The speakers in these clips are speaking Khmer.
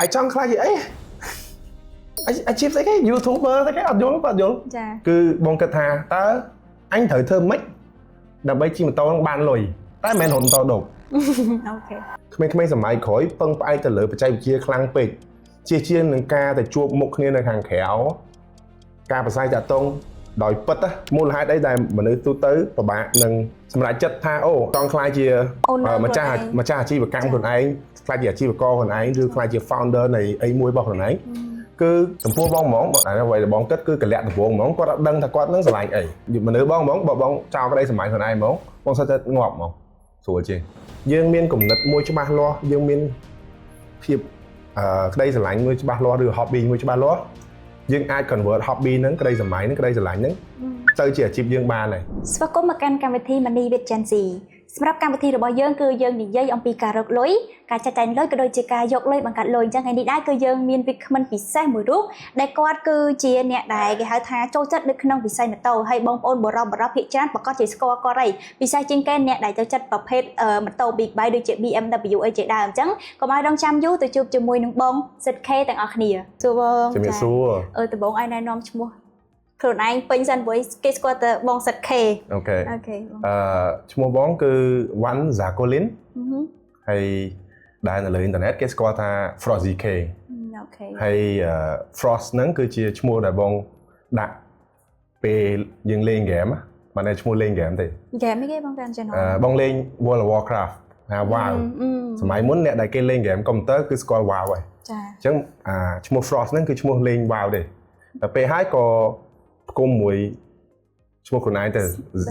ឯចង់ខ្លាចជាអីអាជីពស្អីគេ YouTuber ស្អីគេអត់យល់គាត់អត់យល់ ចា គឺបងគិតថាតើអញត្រូវធ្វើម៉េចដើម្បីជិះម៉ូតូនឹងបានលុយតែមិនមែនរត់ម៉ូតូដប់ OK ក្មេងៗសម័យក្រោយពឹងផ្អែកទៅលើបច្ចេកវិទ្យាខ្លាំងពេកជាជាងនឹងការទៅជួបមុខគ្នានៅខាងក្រៅការប្រស័យតាក់ទងដោយពិតណាមូលហេតុអីដែលមនុស្សទូទៅពិបាកនឹងសម្រេចចិត្តថាអូចង់ក្លាយជា Owner ម្ចាស់ ខ្លួនឯង ម្ចាស់អាជីវកម្មខ្លួនឯងក្លាយជាអាជីវករខ្លួនឯងឬក្លាយជា founder នៃអីមួយរបស់ខ្លួនឯងគឺចំពោះបងហ្មងបងអ្វីដែលបងគិតគឺកលៈដំបូងហ្មងគាត់អត់ដឹងថាគាត់នឹងស្រឡាញ់អីមនុស្សបងហ្មងបើបងចោលក្តីស្រមៃខ្លួនឯងហ្មងបងសិតតែងាប់ហ្មងស្រួលជាងយើងមានគំនិតមួយច្បាស់លាស់យើងមានភាពក្តីស្រឡាញ់មួយច្បាស់លាស់ឬ hobby មួយច្បាស់លាស់យើងអាច convert hobby ហ្នឹងក្តីស្រមៃហ្នឹងក្តីស្រឡាញ់ហ្នឹងទៅជាអាជីពយើងបានហើយ ស្វាគមន៍មកកាន់កម្មវិធី Money with Gen Z។ សម្រាប់កម្មវិធីរបស់យើងគឺយើងនិយាយអំពីការរកលុយការចាត់ចែងលុយក៏ដូចជាការយកលុយបង្កើតលុយអញ្ចឹងថ្ងៃនេះដែរគឺយើងមានវាគ្មិនពិសេសមួយរូបដែលគាត់គឺជាអ្នកដែលគេហៅថាចូលចិត្តនៅក្នុងវិស័យម៉ូតូហើយបងប្អូនបរិបរោះភាគច្រើនប្រកាសជាស្គាល់គាត់ហើយពិសេសជាងគេអ្នកដែលចូលចិត្តប្រភេទម៉ូតូ Big Bike ដូចជា BMW អីជាដើមអញ្ចឹងកុំឲ្យរងចាំយូរទៅជួបជាមួយនឹងបងសិតខេទាំងអស់គ្នាសួរបង ជំរាបសួរ អឺដំបូងឲ្យណែនាំឈ្មោះខ្លួនឯងពេញសិនព្រោះគេស្គាល់តែបងសិតខេ OK OK បង អឺឈ្មោះបងគឺវ៉ាន់ហ្សាកូលីន ហឹម ហើយដែលនៅលើអ៊ីនធឺណិតគេស្គាល់ថា Frosty K OK ហើយFrost ហ្នឹងគឺជាឈ្មោះដែលបងដាក់ពេលយើងលេងហ្គេមមិនមែនឈ្មោះលេងហ្គេមទេ ហ្គេមអីគេបងកាន់ចំណង អឺបងលេង World of Warcraft ថា WoW សម័យមុនអ្នកដែលគេលេងហ្គេមកុំព្យូទ័រគឺស្គាល់ WoW ហើយ ចា អញ្ចឹងអាឈ្មោះ Frost ហ្នឹងគឺឈ្មោះលេង WoW ទេតែពេលហើយក៏ផ្គុំមួយឈ្មោះខ្លួនឯងទៅ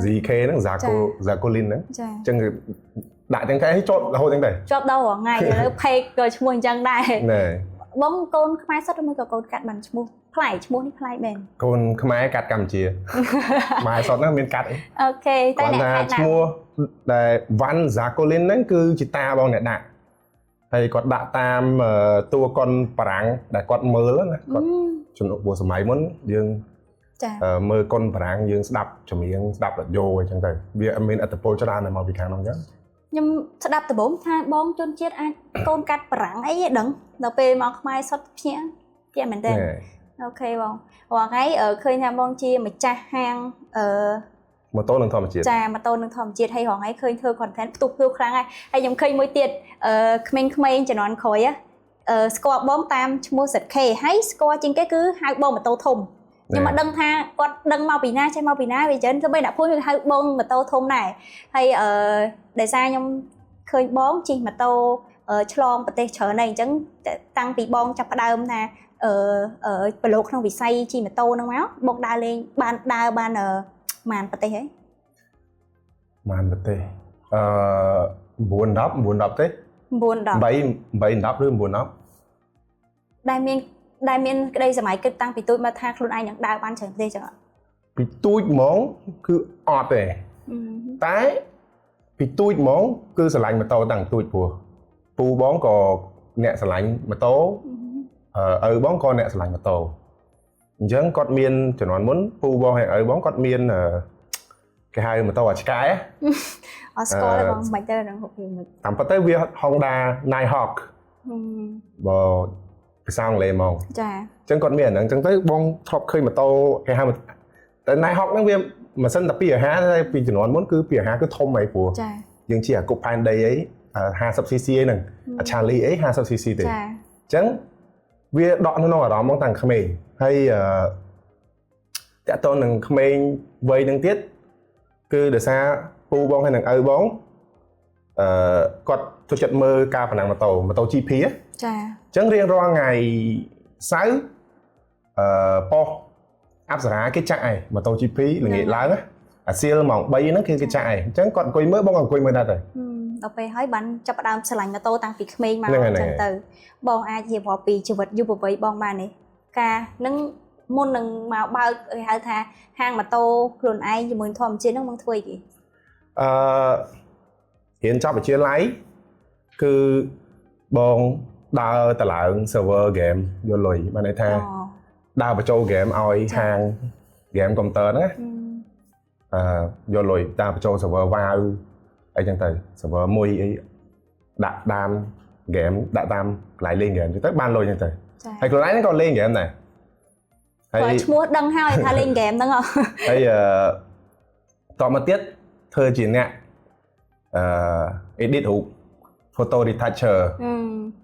ZK ហ្នឹង Zaco Zacolin ហ្នឹង ចា អញ្ចឹងគឺដាក់ទាំងកែឲ្យជាប់រហូតអញ្ចឹងដែរ ជាប់ដល់រាល់ថ្ងៃឥឡូវ page ក៏ឈ្មោះអញ្ចឹងដែរ ណែ បងកូនខ្មែរសុទ្ធឬមួយក៏កូនកាត់បានឈ្មោះប្លែកឈ្មោះនេះប្លែកមែន កូនខ្មែរកាត់កម្ពុជា ខ្មែរសុទ្ធហ្នឹងមានកាត់អី OK តែ គាត់ អ្នកខេត្តណា ថាឈ្មោះដែលវ៉ាន់ហ្សាកូលីនហ្នឹងគឺជាតាបងអ្នកដាក់ហើយគាត់ដាក់តាមតួកុនបារាំងដែលគាត់មើលណាគាត់ជំនួសព្រោះសម័យមុនយើង ចា មើលកុនបារាំងយើងស្ដាប់ចម្រៀងស្ដាប់រ៉ាឌីយ៉ូអីចឹងទៅវាមានឥទ្ធិពលច្រើនដល់មកពីខាងនោះចឹង ខ្ញុំស្ដាប់ដំបូងថាបងជនជាតិអាចកូនកាត់បារាំងអីឯងដឹងដល់ពេលមកខ្មែរសុទ្ធភ្ញាក់ភ្ញាក់មែនទេ ណែ OK បងរាល់ថ្ងៃឃើញថាបងជាម្ចាស់ហាងអឺ ម៉ូតូនឹងធម្មជាតិ ចាម៉ូតូនឹងធម្មជាតិហើយរងថ្ងៃឃើញធ្វើ content ផ្ទុះផ្ទុះខ្លាំងហើយហើយខ្ញុំឃើញមួយទៀតអឺក្មេងៗជំនាន់ក្រោយស្គាល់បងតាមឈ្មោះសិតខេហើយស្គាល់ជាងគេគឺហៅបងម៉ូតូធំខ្ញុំមិនដឹងថាគាត់ដឹងមកពីណាចេះមកពីណាវាចឹងទៅបីអ្នកភូមិគឺហៅបងម៉ូតូធំដែរហើយអឺដោយសារខ្ញុំឃើញបងជិះម៉ូតូឆ្លងប្រទេសច្រើនហើយអញ្ចឹងតាំងពីបងចាប់ផ្ដើមថាអឺប្រឡូកក្នុងវិស័យជិះម៉ូតូហ្នឹងមកបងដើរលេងបានដើរបានប៉ុន្មានប្រទេសហើយ បានប្រទេសអឺ9 10 9 10ទេ 9 10 8 8 10ឬ9 10 ដែលមានក្តីសម័យគិតតាំងពីទូចមកថាខ្លួនឯងនឹងដើរបានច្រើនប្រទេសចឹងអត់ ពីទូចហ្មងគឺអត់ទេតែពីទូចហ្មងគឺស្រឡាញ់ម៉ូតូតាំងទូចព្រោះពូបងក៏អ្នកស្រឡាញ់ម៉ូតូឪបងក៏អ្នកស្រឡាញ់ម៉ូតូអញ្ចឹងគាត់មានជំនាន់មុនពូបងហើយឪបងគាត់មានគេហៅម៉ូតូអាឆ្កែ អត់ស្គាល់ទេបងមិនទៅនឹងហូបវាមិន តាមពិតទៅវា Honda Nighthawk បើភាសាអង់គ្លេសហ្មង ចា អញ្ចឹងគាត់មានអាហ្នឹងអញ្ចឹងទៅបងធ្លាប់ឃើញម៉ូតូគេហៅតែ Nighthawk ហ្នឹងវាម៉ាស៊ីនតែ250តែពីជំនាន់មុនគឺ250គឺធំហើយព្រោះ ចា យើងជិះអាគុកផែនដីអី 50 cc អីហ្នឹងអា Charlie អី 50 cc ទេ ចា អញ្ចឹងវាដកនៅក្នុងអារម្មណ៍មកតាំងក្មេងហើយអឺតាក់ទងនឹងក្មេងវ័យហ្នឹងទៀតគឺដោយសារពូបងហើយនឹងឪបងអឺគាត់ចូលចិត្តមើលការប្រណាំងម៉ូតូម៉ូតូ GP ហ៎ ចា អញ្ចឹងរៀងរាល់ថ្ងៃសៅរ៍ប៉ុស្តិ៍អប្សរាគេចាក់ឯងម៉ូតូ GP ល្ងាចឡើងណាអាសៀលម៉ោង3ហ្នឹងគេគេចាក់ឯងអញ្ចឹងគាត់អង្គុយមើលបងក៏អង្គុយមើលដែរទៅ ដល់ពេលហើយបានចាប់ផ្ដើមស្រឡាញ់ម៉ូតូតាំងពីក្មេងមក ហ្នឹងហើយ អញ្ចឹងទៅបងអាចរៀបរាប់ពីជីវិតយុវវ័យបងបានទេការនឹងមុននឹងមកបើកគេហៅថាហាងម៉ូតូខ្លួនឯងជាមួយធម្មជាតិហ្នឹងបងធ្វើអីគេ អឺរៀនចប់វិទ្យាល័យគឺបងដើរតឡើង server game យកលុយបានន័យថា អូ ដើរបញ្ចូល game ឲ្យហាង game កុំព្យូទ័រហ្នឹងណា អឺយកលុយតាមបញ្ចូល server WoW អីចឹងទៅ server មួយអីដាក់តាម game ដាក់តាម កន្លែងលេងហ្គេមទៅបានលុយហ្នឹងទៅ ចា ហើយខ្លួនឯងហ្នឹងក៏លេងហ្គេមដែរហើយ គាត់ឈ្មោះដឹងហើយថាលេងហ្គេមហ្នឹងហ៎ ហើយតមកទៀតធ្វើជាអ្នកedit រូប photo retoucher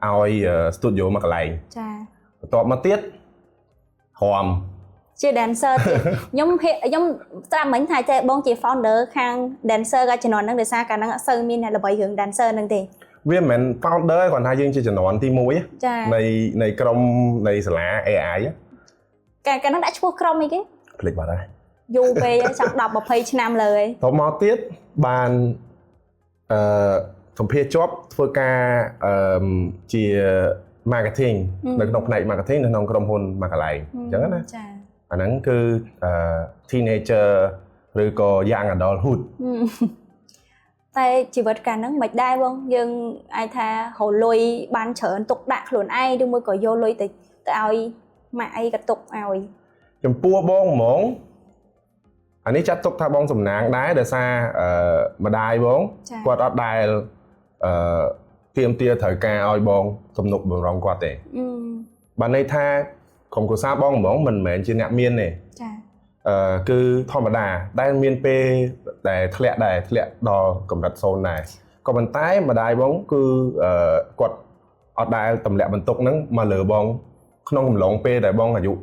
ឲ្យ studio មួយកន្លែង ចា បន្ទាប់មកទៀតរាំ ជា dancer ទៀតខ្ញុំភាខ្ញុំស្រាប់មិញថាចេះបងជា founder ខាង dancer ក៏ជំនាន់ហ្នឹងដោយសារកាលហ្នឹងអត់សូវមានអ្នកល្បីរឿង dancer ហ្នឹងទេ វាមិនមែន founder ទេគ្រាន់ថាយើងជាជំនាន់ទី1 ចា នៃក្រុមនៃសាលា AI កាលហ្នឹងដាក់ឈ្មោះក្រុមអីគេ ភ្លេចបាត់ហើយ យូរពេកហើយចង់10 20ឆ្នាំលើហើយ តមកទៀតបានសម្ភារជាប់ធ្វើការជា marketing នៅក្នុងផ្នែក marketing នៅក្នុងក្រុមហ៊ុនមួយកន្លែងអញ្ចឹងណា ចា អាហ្នឹងគឺteenager ឬក៏ young adulthood តែជីវិតកាលហ្នឹងមិនដែរបងយើងអាចថារកលុយបានច្រើនទុកដាក់ខ្លួនឯងឬមួយក៏យកលុយទៅឲ្យម៉ាក់អីក៏ទុកឲ្យ ចំពោះបងហ្មងអានេះចាត់ទុកថាបងសំណាងដែរដោយសារម្ដាយបង ចា គាត់អត់ដែលទាមទារត្រូវការឲ្យបងទំនុកបំរុងគាត់ទេបានន័យថាក្រុមគ្រួសារបងហ្មងមិនមែនជាអ្នកមានទេ ចា គឺធម្មតាដែលមានពេលដែលធ្លាក់ដែរធ្លាក់ដល់កម្រិតសូន្យដែរក៏ប៉ុន្តែម្ដាយបងគឺគាត់អត់ដែលទម្លាក់បន្ទុកហ្នឹងមកលើបងក្នុងកំឡុងពេលដែលបងអាយុ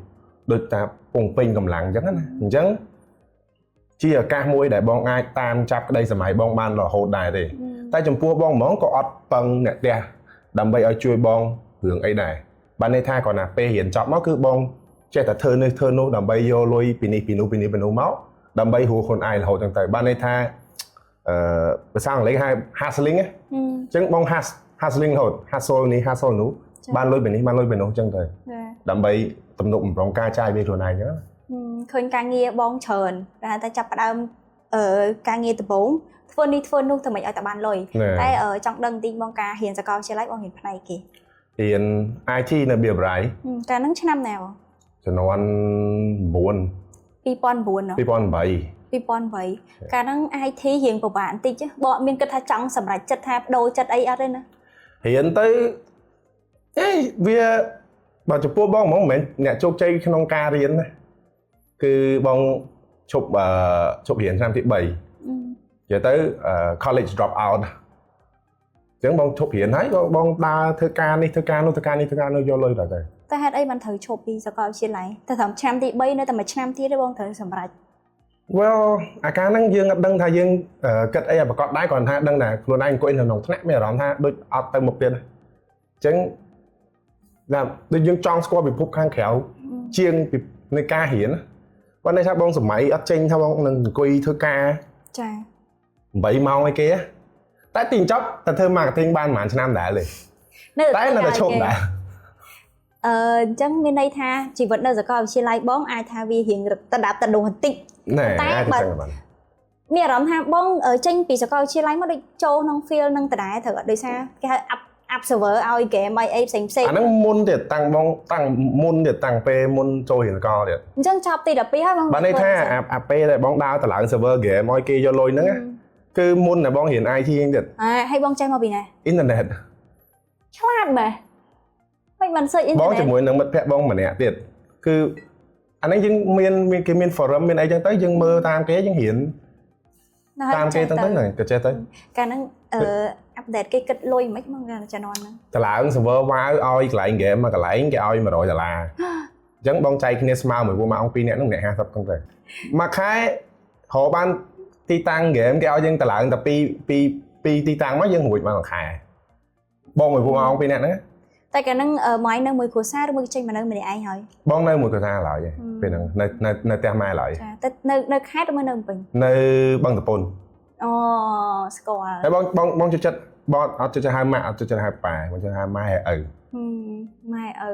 ដូចថាពងពេញកម្លាំងអញ្ចឹងណាអញ្ចឹងជាឱកាសមួយដែលបងអាចតាមចាប់ក្តីសម័យបងបានរហូតដែរទេ តែចំពោះបងហ្មងក៏អត់ពឹងអ្នកផ្ទះដើម្បីឲ្យជួយបងរឿងអីដែរបានន័យថាគ្រាន់តែពេលរៀនចប់មកគឺបងចេះតែធ្វើនេះធ្វើនោះដើម្បីយកលុយពីនេះពីនោះពីនេះពីនោះមកដើម្បីរស់ខ្លួនឯងរហូតចឹងទៅបានន័យថាភាសាអង់គ្លេសហៅ hustling ណាអញ្ចឹងបង hustling រហូត hustle នេះ hustle នោះបានលុយពីនេះបានលុយពីនោះចឹងទៅ ចា ដើម្បីទំនុកបំរុងការចាយវាខ្លួនឯងចឹងណា ឃើញការងារបងច្រើនតែតែចាប់ផ្ដើមការងារដំបូងធ្វើនេះធ្វើនោះធ្វើមិនឲ្យតែបានលុយ ណែ តែចង់ដឹងបន្តិចបងការរៀនសាកលវិទ្យាល័យបងរៀនផ្នែកគេ រៀន IT នៅ BRI កាលហ្នឹងឆ្នាំណាបង ជំនាន់9 2009ហ៎ 2008 2008កាលហ្នឹង IT រៀងពិបាកបន្តិចបងអត់មានគិតថាចង់សម្រេចចិត្តថាបដូរចិត្តអីអត់ទេណា រៀនទៅអេវាបើចំពោះបងហ្មងមិនមែនអ្នកជោគជ័យក្នុងការរៀនណាគឺបងឈប់ឈប់រៀនឆ្នាំទី3និយាយទៅ college drop out អញ្ចឹងបងឈប់រៀនហើយក៏បងដើរធ្វើការនេះធ្វើការនោះធ្វើការនេះធ្វើការនោះយកលុយទៅទៅ តែហេតុអីបានត្រូវឈប់ពីសាកលវិទ្យាល័យតែត្រឹមឆ្នាំទី3នៅតែមួយឆ្នាំទៀតទេបងត្រូវសម្រេច Well អាការហ្នឹងយើងអត់ដឹងថាយើងគិតអីឲ្យប្រកបដែរគ្រាន់ថាដឹងថាខ្លួនឯងអង្គុយនៅក្នុងថ្នាក់មានអារម្មណ៍ថាដូចអត់ទៅមុខទៀតអញ្ចឹងណាដូចយើងចង់ស្គាល់ពិភពខាងក្រៅជាងពីនៃការរៀនបើន័យថាបងសម័យអត់ចេញថាបងនឹងអង្គុយធ្វើការ ចា 8ម៉ោងអីគេតែទីចប់តែធ្វើ marketing បានប្រហែលឆ្នាំដែរទេ នៅ តែនៅតែឈប់ដែរ អញ្ចឹងមានន័យថាជីវិតនៅសាកលវិទ្យាល័យបងអាចថាវារៀងតដាប់តដួសបន្តិច ណែ តែ អាច បើ ចឹងបាន មានអារម្មណ៍ថាបងចេញពីសាកលវិទ្យាល័យមកដូចចូលក្នុង field នឹងដដែលត្រូវអត់ដោយសារគេហៅ up up server ឲ្យ game ឲ្យអីផ្សេងផ្សេង អាហ្នឹងមុនទៀតតាំងបងតាំងមុនទៀតតាំងពេលមុនចូលរៀនកទៀត អញ្ចឹងចប់ទី12ហើយបង បានន័យថាអាពេលដែលបងដើរតម្លើង server game ឲ្យគេយកលុយហ្នឹងណាគឺមុនដែលបងរៀន IT ហ្នឹងទៀត អាហើយបងចេះមកពីណា អ៊ីនធឺណិត ឆ្លាតម៉េះមិនបាន search បង internet ជាមួយនឹងមិត្តភ័ក្តិបងម្នាក់ទៀតគឺអាហ្នឹងយើងមានគេមាន forum មានអីចឹងទៅយើងមើលតាមគេយើងរៀនតាមគេទៅទៅក៏ចេះទៅ កាលហ្នឹងupdate គេគិតលុយមិនហ្មងជំនាន់ហ្នឹង តម្លើង server វ៉ាវឲ្យកន្លែង game មួយកន្លែងគេឲ្យ100ដុល្លារអញ្ចឹងបងចែកគ្នាស្មើមួយពួកម៉ាអង្គពីរនាក់ហ្នឹងម្នាក់50ហ្នឹងទៅមួយខែរកបានទីតាំង game គេឲ្យយើងតម្លើងតែពីរពីរទីតាំងមកយើងរួចបានមួយខែបងមួយពួកម៉ាអង្គពីរនាក់ហ្នឹង តែកាលហ្នឹងម៉ៃនៅមួយគ្រួសារឬមួយចេញមកនៅម្នាក់ឯងហើយ បងនៅមួយគ្រួសារឡើយពេលហ្នឹងនៅផ្ទះម៉ែឡើយ ចាតែនៅខេត្តឬមួយនៅភ្នំពេញ នៅបឹងតពុន អូស្គាល់ ហើយបងបងបងចូលចិត្តបងអត់ចូលចិត្តហៅម៉ាក់អត់ចូលចិត្តហៅប៉ាបងចូលហៅម៉ែឪ ម៉ែឪ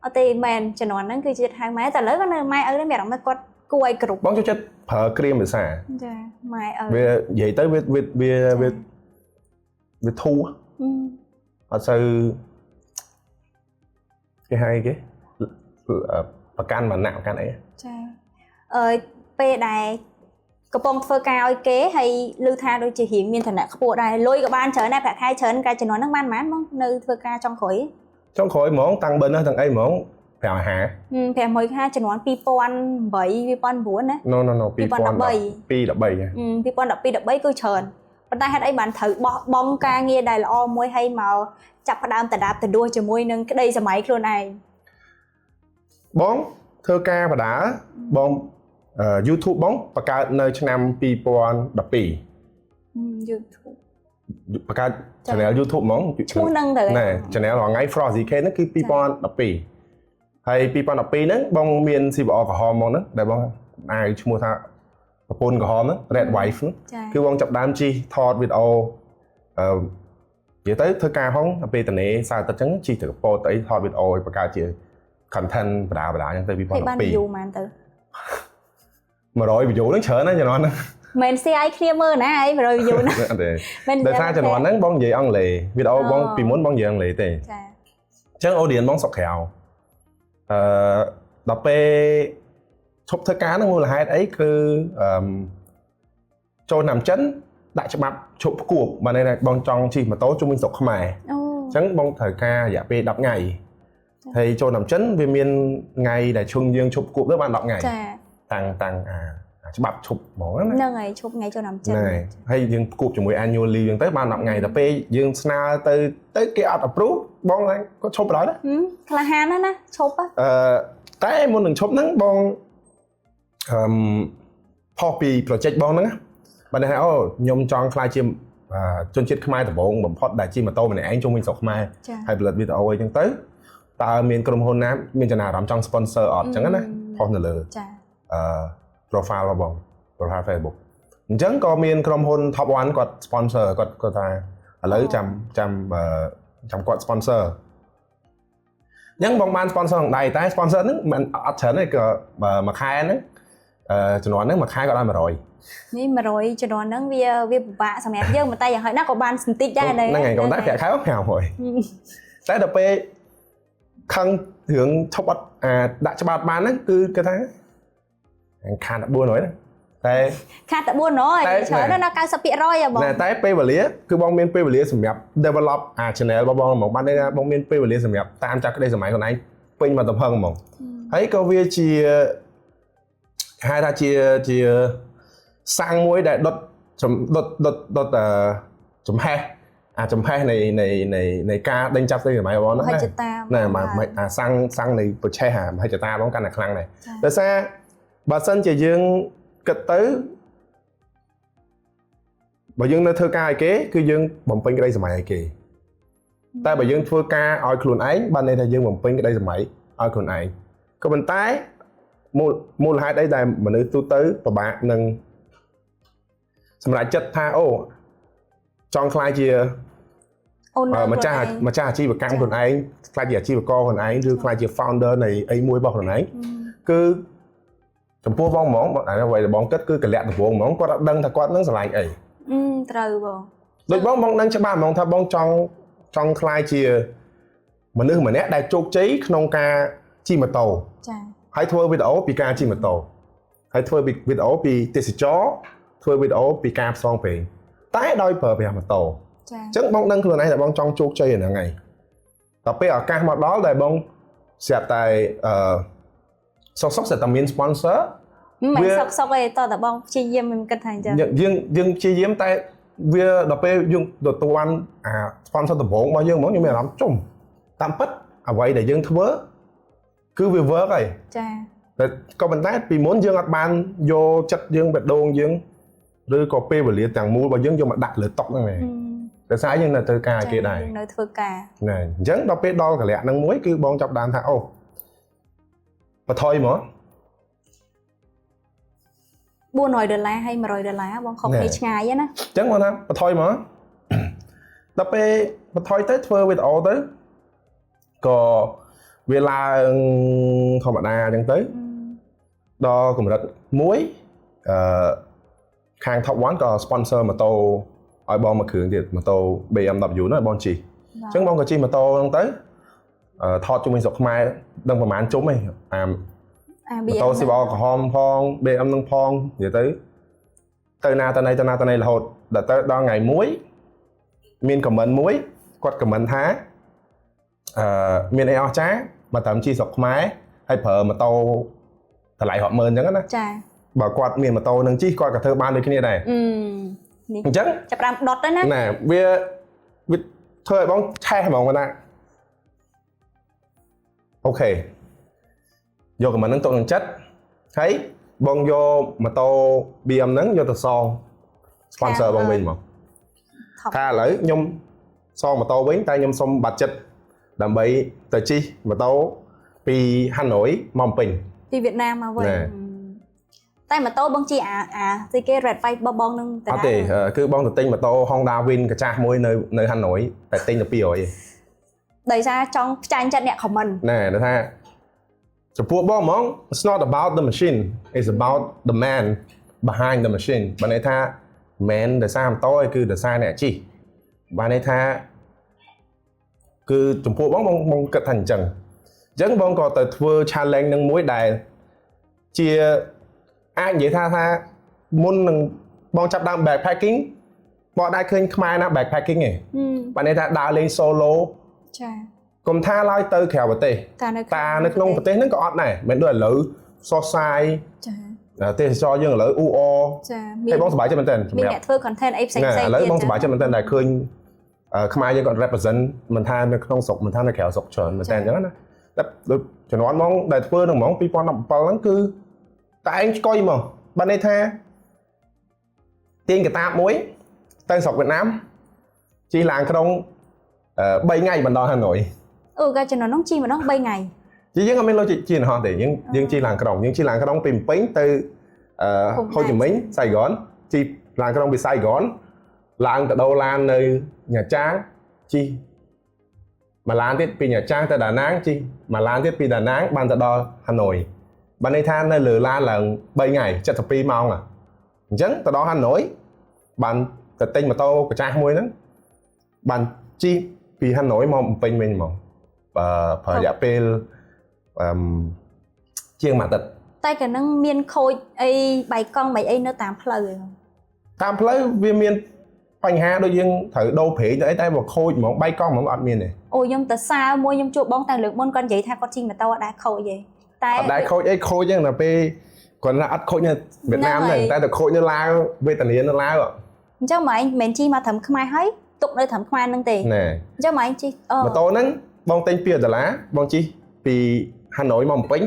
អត់ទេមែនជំនាន់ហ្នឹងគឺចិត្តហៅម៉ែតែឥឡូវគាត់នៅម៉ែឪហ្នឹងមានអារម្មណ៍ថាគាត់គួរឲ្យគ្រប់ បងចូលចិត្តប្រើគ្រាមភាសា ចាម៉ែឪ វានិយាយទៅវាវាវាវាវាធូរអត់សូវគេហៅគេប្រកាន់វណ្ណៈប្រកាន់អី ចាអឺពេលដែលកំពុងធ្វើការឲ្យគេហើយឮថាដូចជារៀងមានឋានៈខ្ពស់ដែរលុយក៏បានច្រើនដែរប្រាក់ខែច្រើនកាលជំនាន់ហ្នឹងបានប៉ុន្មានបងនៅធ្វើការចុងក្រោយ ចុងក្រោយហ្មងតាំងបិណ្ឌហ្នឹងទាំងអីហ្មង550 550ជំនាន់2008 2009ណា No, no, no. 2013 2012 2012 13គឺច្រើនប៉ុន្តែហេតុអីបានត្រូវបោះបង់ការងារដែលល្អមួយឲ្យមកចាប់ផ្ដើមតដាបតដួសជាមួយនឹងក្តីសម័យខ្លួនឯង បងធ្វើការបដាបងYouTube បងបង្កើតនៅឆ្នាំ2012 YouTube បង្កើត channel YouTube ហ្មង ឈ្មោះហ្នឹងទៅ ណែ channel រងថ្ងៃ Frost ZK ហ្នឹងគឺ2012ហើយ2012ហ្នឹងបងមាន CVR ក្រហមហ្មងហ្នឹងដែលបងអាវឈ្មោះថាប្រពន្ធក្រហមហ្នឹង Red Wife ហ្នឹង ចា គឺបងចាប់ដើមជិះថតវីដេអូអឺនិយាយទៅធ្វើការហងដល់ពេលតនេសៅរ៍អាទិត្យចឹងជិះទៅកពតទៅអីថតវីដេអូឲ្យបង្កើតជា content បដាបដាចឹងទៅ ហើយបាន 2012 view ប៉ុន្មានទៅ 100 view ហ្នឹងច្រើនណាស់ជំនាន់ហ្នឹង មិន share ឲ្យគ្នាមើលណាអី100 view ណា អត់ទេ មិន ដោយសារជំនាន់ហ្នឹងបងនិយាយអង់គ្លេសវីដេអូបងពីមុនបងនិយាយអង់គ្លេសទេ ចា អញ្ចឹង audience បងស្រុកក្រៅអឺដល់ពេលឈប់ធ្វើការហ្នឹងមូលហេតុអីគឺអឺចូលឆ្នាំចិនដាក់ច្បាប់ឈប់ផ្គួបបានន័យថាបងចង់ជិះម៉ូតូជុំវិញស្រុកខ្មែរ អូ អញ្ចឹងបងត្រូវការរយៈពេល10ថ្ងៃហើយចូលឆ្នាំចិនវាមានថ្ងៃដែលឈឹងយើងឈប់ផ្គួបទៅបាន10ថ្ងៃ ចា តាំងតាំងអាច្បាប់ឈប់ហ្មងណា ហ្នឹងហើយឈប់ថ្ងៃចូលឆ្នាំចិន ហ្នឹងហើយហើយយើងផ្គួបជាមួយ annual leave អញ្ចឹងទៅបាន10ថ្ងៃដល់ពេលយើងស្នើទៅទៅគេអត់ approve បងក៏ឈប់បណ្ដោយដែរ ហឹមក្លាហានណាស់ណាឈប់ហ៎ អឺតែមុននឹងឈប់ហ្នឹងបងអឺមផុសពី project បងហ្នឹងណាបានន័យថាអូខ្ញុំចង់ក្លាយជាជនជាតិខ្មែរដំបូងបំផុតដែលជិះម៉ូតូម្នាក់ឯងជុំវិញស្រុកខ្មែរ ចា ហើយផលិតវីដេអូអីចឹងទៅតើមានក្រុមហ៊ុនណាមានចំណារអារម្មណ៍ចង់ sponsor អត់ចឹងណាផុសនៅលើ ចា អឺ profile របស់បង profile Facebook អញ្ចឹងក៏មានក្រុមហ៊ុន Top 1គាត់ sponsor គាត់គាត់ថាឥឡូវចាំចាំអឺចាំគាត់ sponsor អញ្ចឹងបងបាន sponsor ក្នុងដៃតែ sponsor ហ្នឹងមិនអត់ច្រើនទេក៏មួយខែហ្នឹងជំនាន់ហ្នឹងមួយខែគាត់ឲ្យ100 នេះ100ជំនាន់ហ្នឹងវាវាពិបាកសម្រាប់យើងប៉ុន្តែយ៉ាងហោចណាស់ក៏បានសន្តិចដែរ ហ្នឹងហើយក៏តែប្រាក់ខែ500តែដល់ពេលខឹងរឿងឈប់អត់អាដាក់ច្បាប់បានហ្នឹងគឺគេថាខាត400ណាតែ ខាតតែ400 តែ ច្រើនណាស់ដល់90%ហ៎បង ណែតែពេលវេលាគឺបងមានពេលវេលាសម្រាប់ develop អា channel របស់បងហ្មងបានន័យថាបងមានពេលវេលាសម្រាប់តាមចាប់ក្តីសម័យខ្លួនឯងពេញមកទំហឹងហ្មងហើយក៏វាជាហៅថាជាជាសាំងមួយដែលដុតចំដុតដុតដុតអឺចំហេះអាចំហេះនៃនៃនៃនៃការដេញចាប់ក្តីសម័យរបស់បងហ្នឹង មហិ ណា ច្ឆតា ណែមកមកអាសាំងសាំងនៃប្រឆេះអាមហិច្ឆតាបងកាន់តែខ្លាំងដែរ ចា ដោយសារបើសិនជាយើងគិតទៅបើយើងនៅធ្វើការឲ្យគេគឺយើងបំពេញក្តីសម័យឲ្យគេតែបើយើងធ្វើការឲ្យខ្លួនឯងបានន័យថាយើងបំពេញក្តីសម័យឲ្យខ្លួនឯងក៏ប៉ុន្តែមូលមូលហេតុអីដែលមនុស្សទូទៅពិបាកនឹងសម្រេចចិត្តថាអូចង់ក្លាយជា អូន ម្ចាស់ម្ចាស់អាជីវកម្មខ្លួនឯងក្លាយជាអាជីវករខ្លួនឯងឬក្លាយជា founder នៃអីមួយរបស់ខ្លួនឯងគឺចំពោះបងហ្មងអាអ្វីដែលបងគិតគឺកលៈដំបូងហ្មងគាត់អត់ដឹងថាគាត់នឹងស្រឡាញ់អី អឺត្រូវបង ដូចបងបងដឹងច្បាស់ហ្មងថាបងចង់ចង់ក្លាយជាមនុស្សម្នាក់ដែលជោគជ័យក្នុងការជិះម៉ូតូ ចា ហើយធ្វើវីដេអូពីការជិះម៉ូតូហើយធ្វើវីដេអូពីទេសចរធ្វើវីដេអូពីការផ្សងព្រេងតែដោយប្រើប្រាស់ម៉ូតូ ចា អញ្ចឹងបងដឹងខ្លួនឯងថាបងចង់ជោគជ័យអាហ្នឹងឯងដល់ពេលឱកាសមកដល់ដែលបងស្រាប់តែអឺសុកសុកស្រាប់តែមាន sponsor មិន វា សុកសុកទេតើតើបងព្យាយាមមិនគិតថាអញ្ចឹង យើងយើងយើងព្យាយាមតែវាដល់ពេលយើងទទួលបានអា sponsor ដំបូងរបស់យើងហ្មងយើងមានអារម្មណ៍ជុំតាមពិតអ្វីដែលយើងធ្វើគឺវា work ហើយ ចា តែក៏ប៉ុន្តែពីមុនយើងអត់បានយកចិត្តយើងបេះដូងយើងឬក៏ពេលវេលាទាំងមូលរបស់យើងយកមកដាក់លើតុហ្នឹងឯងដោយសារយើងនៅធ្វើការឲ្យគេដែរ យើងនៅធ្វើការ ណែអញ្ចឹងដល់ពេលដល់កលៈហ្នឹងមួយគឺបងចាប់ដើមថាអូបថយហ្មង 400ដុល្លារហើយ100ដុល្លារបងខុសគ្នាឆ្ងាយណា អញ្ចឹងបងថាបថយហ្មងដល់ពេលបថយទៅធ្វើវីដេអូទៅក៏វាឡើងធម្មតាអញ្ចឹងទៅដល់កម្រិតមួយអឺខាង Top 1ក៏ sponsor ម៉ូតូឲ្យបងមួយគ្រឿងទៀតម៉ូតូ BMW នោះឲ្យបងជិះអញ្ចឹងបងក៏ជិះម៉ូតូហ្នឹងទៅអឺថតជុំវិញស្រុកខ្មែរដឹងប្រហែលជុំឯងអា អា ម៉ូតូស៊ីបក្រហមផង BM នឹងផងនិយាយទៅទៅណាទៅណីទៅណាទៅណីរហូតដល់ទៅដល់ថ្ងៃមួយមាន comment មួយគាត់ comment ថា មានអីអស្ចារ្យមកត្រឹមជិះស្រុកខ្មែរហើយប្រើម៉ូតូតម្លៃរាប់ម៉ឺនអញ្ចឹងណា ចា បើគាត់មានម៉ូតូនឹងជិះគាត់ក៏ធ្វើបានដូចគ្នាដែរ អឺនេះ អញ្ចឹង ចាប់ផ្ដើមដុតទៅណា ណែវាវាធ្វើឲ្យបងឆេះហ្មងគាត់ថាOK យក comment ហ្នឹងទុកក្នុងចិត្តហើយបងយកម៉ូតូ BM ហ្នឹងយកទៅសង sponsor បងវិញហ្មង ថប់ ថាឥឡូវខ្ញុំសងម៉ូតូវិញតែខ្ញុំសុំbudget ដើម្បីទៅជិះម៉ូតូពីហាណូយមកភ្នំពេញ ពីវៀតណាមមកវិញ ណែ តែម៉ូតូបងជិះអាអាស្អីគេ Red White របស់បងនឹង អត់ទេគឺបងទៅទិញម៉ូតូ Honda Win កាចាស់មួយនៅនៅហាណូយតែទិញទៅ200ឯង ដោយសារចង់ផ្ចាញ់ចិត្តអ្នក comment ណែដែលថាចំពោះបងហ្មង it's not about the machine, it's about the man behind the machine បានន័យថាមិនដោយសារម៉ូតូឯងគឺដោយសារអ្នកជិះបានន័យថាគឺចំពោះបងបងបងគិតថាអញ្ចឹងអញ្ចឹងបងក៏ទៅធ្វើ challenge នឹងមួយដែលជាអាចនិយាយថាថាមុននឹងបងចាប់ដើម backpacking បងអត់ដែលឃើញខ្មែរណា backpacking ទេបានន័យថាដើរលេង solo ចា កុំថាឡើយទៅក្រៅប្រទេស តានៅ តានៅក្នុងប្រទេសហ្នឹងក៏អត់ដែរមិនដូចឥឡូវសរសាយ ចា ទេសចរយើងឥឡូវអ៊ូអ ចា ហើយបងសប្បាយចិត្តមែនតើ មាន សម្រាប់ អ្នកធ្វើ content អីផ្សេង ណា ផ្សេង ឥឡូវបងសប្បាយចិត្តមែនតើដែលឃើញខ្មែរយើងគាត់ represent មិនថានៅក្នុងស្រុកមិនថានៅក្រៅស្រុកច្រើនមែនតើអញ្ចឹងណាតែដូចជំនាន់ហ្មងដែលធ្វើហ្នឹងហ្មង2017ហ្នឹងគឺតែឯងឆ្កុយហ្មងបានន័យថាទាញកតាបមួយទៅស្រុកវៀតណាមជិះឡានក្រុង3ថ្ងៃបណ្ដោះហាណូយ អូកាជំនាន់នោះជិះម្ដង3ថ្ងៃ ជាយើងអត់មានលុយជិះយន្តហោះទេយើងយើងជិះឡានក្រុងយើងជិះឡានក្រុងពីភ្នំពេញទៅហូជីមិញសៃហ្គនជិះឡានក្រុងពីសៃហ្គនឡើងទៅដូរឡាននៅញ៉ាចាងជិះមួយឡានទៀតពីញ៉ាចាងទៅដាណាងជិះមួយឡានទៀតពីដាណាងបានទៅដល់ហាណូយបានន័យថានៅលើឡានឡើង3ថ្ងៃ72ម៉ោងហ่ะអញ្ចឹងទៅដល់ហាណូយបានទៅទិញម៉ូតូកាចាស់មួយហ្នឹងបានជិះពីហាណូយមកភ្នំពេញវិញហ្មងបើប្រើរយៈពេល អឺមជាងមួយអាទិត្យ តែកាលហ្នឹងមានខូចអីបែកកង់បែកអីនៅតាមផ្លូវឯង តាមផ្លូវវាមានបញ្ហាដូចយើងត្រូវដូរប្រេងទៅអីតែបើខូចហ្មងបែកកង់ហ្មងអត់មានទេ អូខ្ញុំទៅសើមួយខ្ញុំជួបបងតែលើកមុនគាត់និយាយថាគាត់ជិះម៉ូតូអត់ដែលខូចទេតែ អត់ដែលខូចអីខូចហ្នឹងដល់ពេលគាត់ថាអត់ខូចនៅវៀតណាមហ្នឹងតែទៅខូចនៅឡាវវេតនានៅឡាវ អញ្ចឹងម៉ែឯងមិនមែនជិះមកត្រឹមខ្មែរហើយទុកនៅត្រឹមខ្មែរហ្នឹងទេ ណែ អញ្ចឹងម៉ែឯងជិះអូ ម៉ូតូហ្នឹងបងទិញ2ដុល្លារបងជិះពីហាណូយមកភ្នំពេញ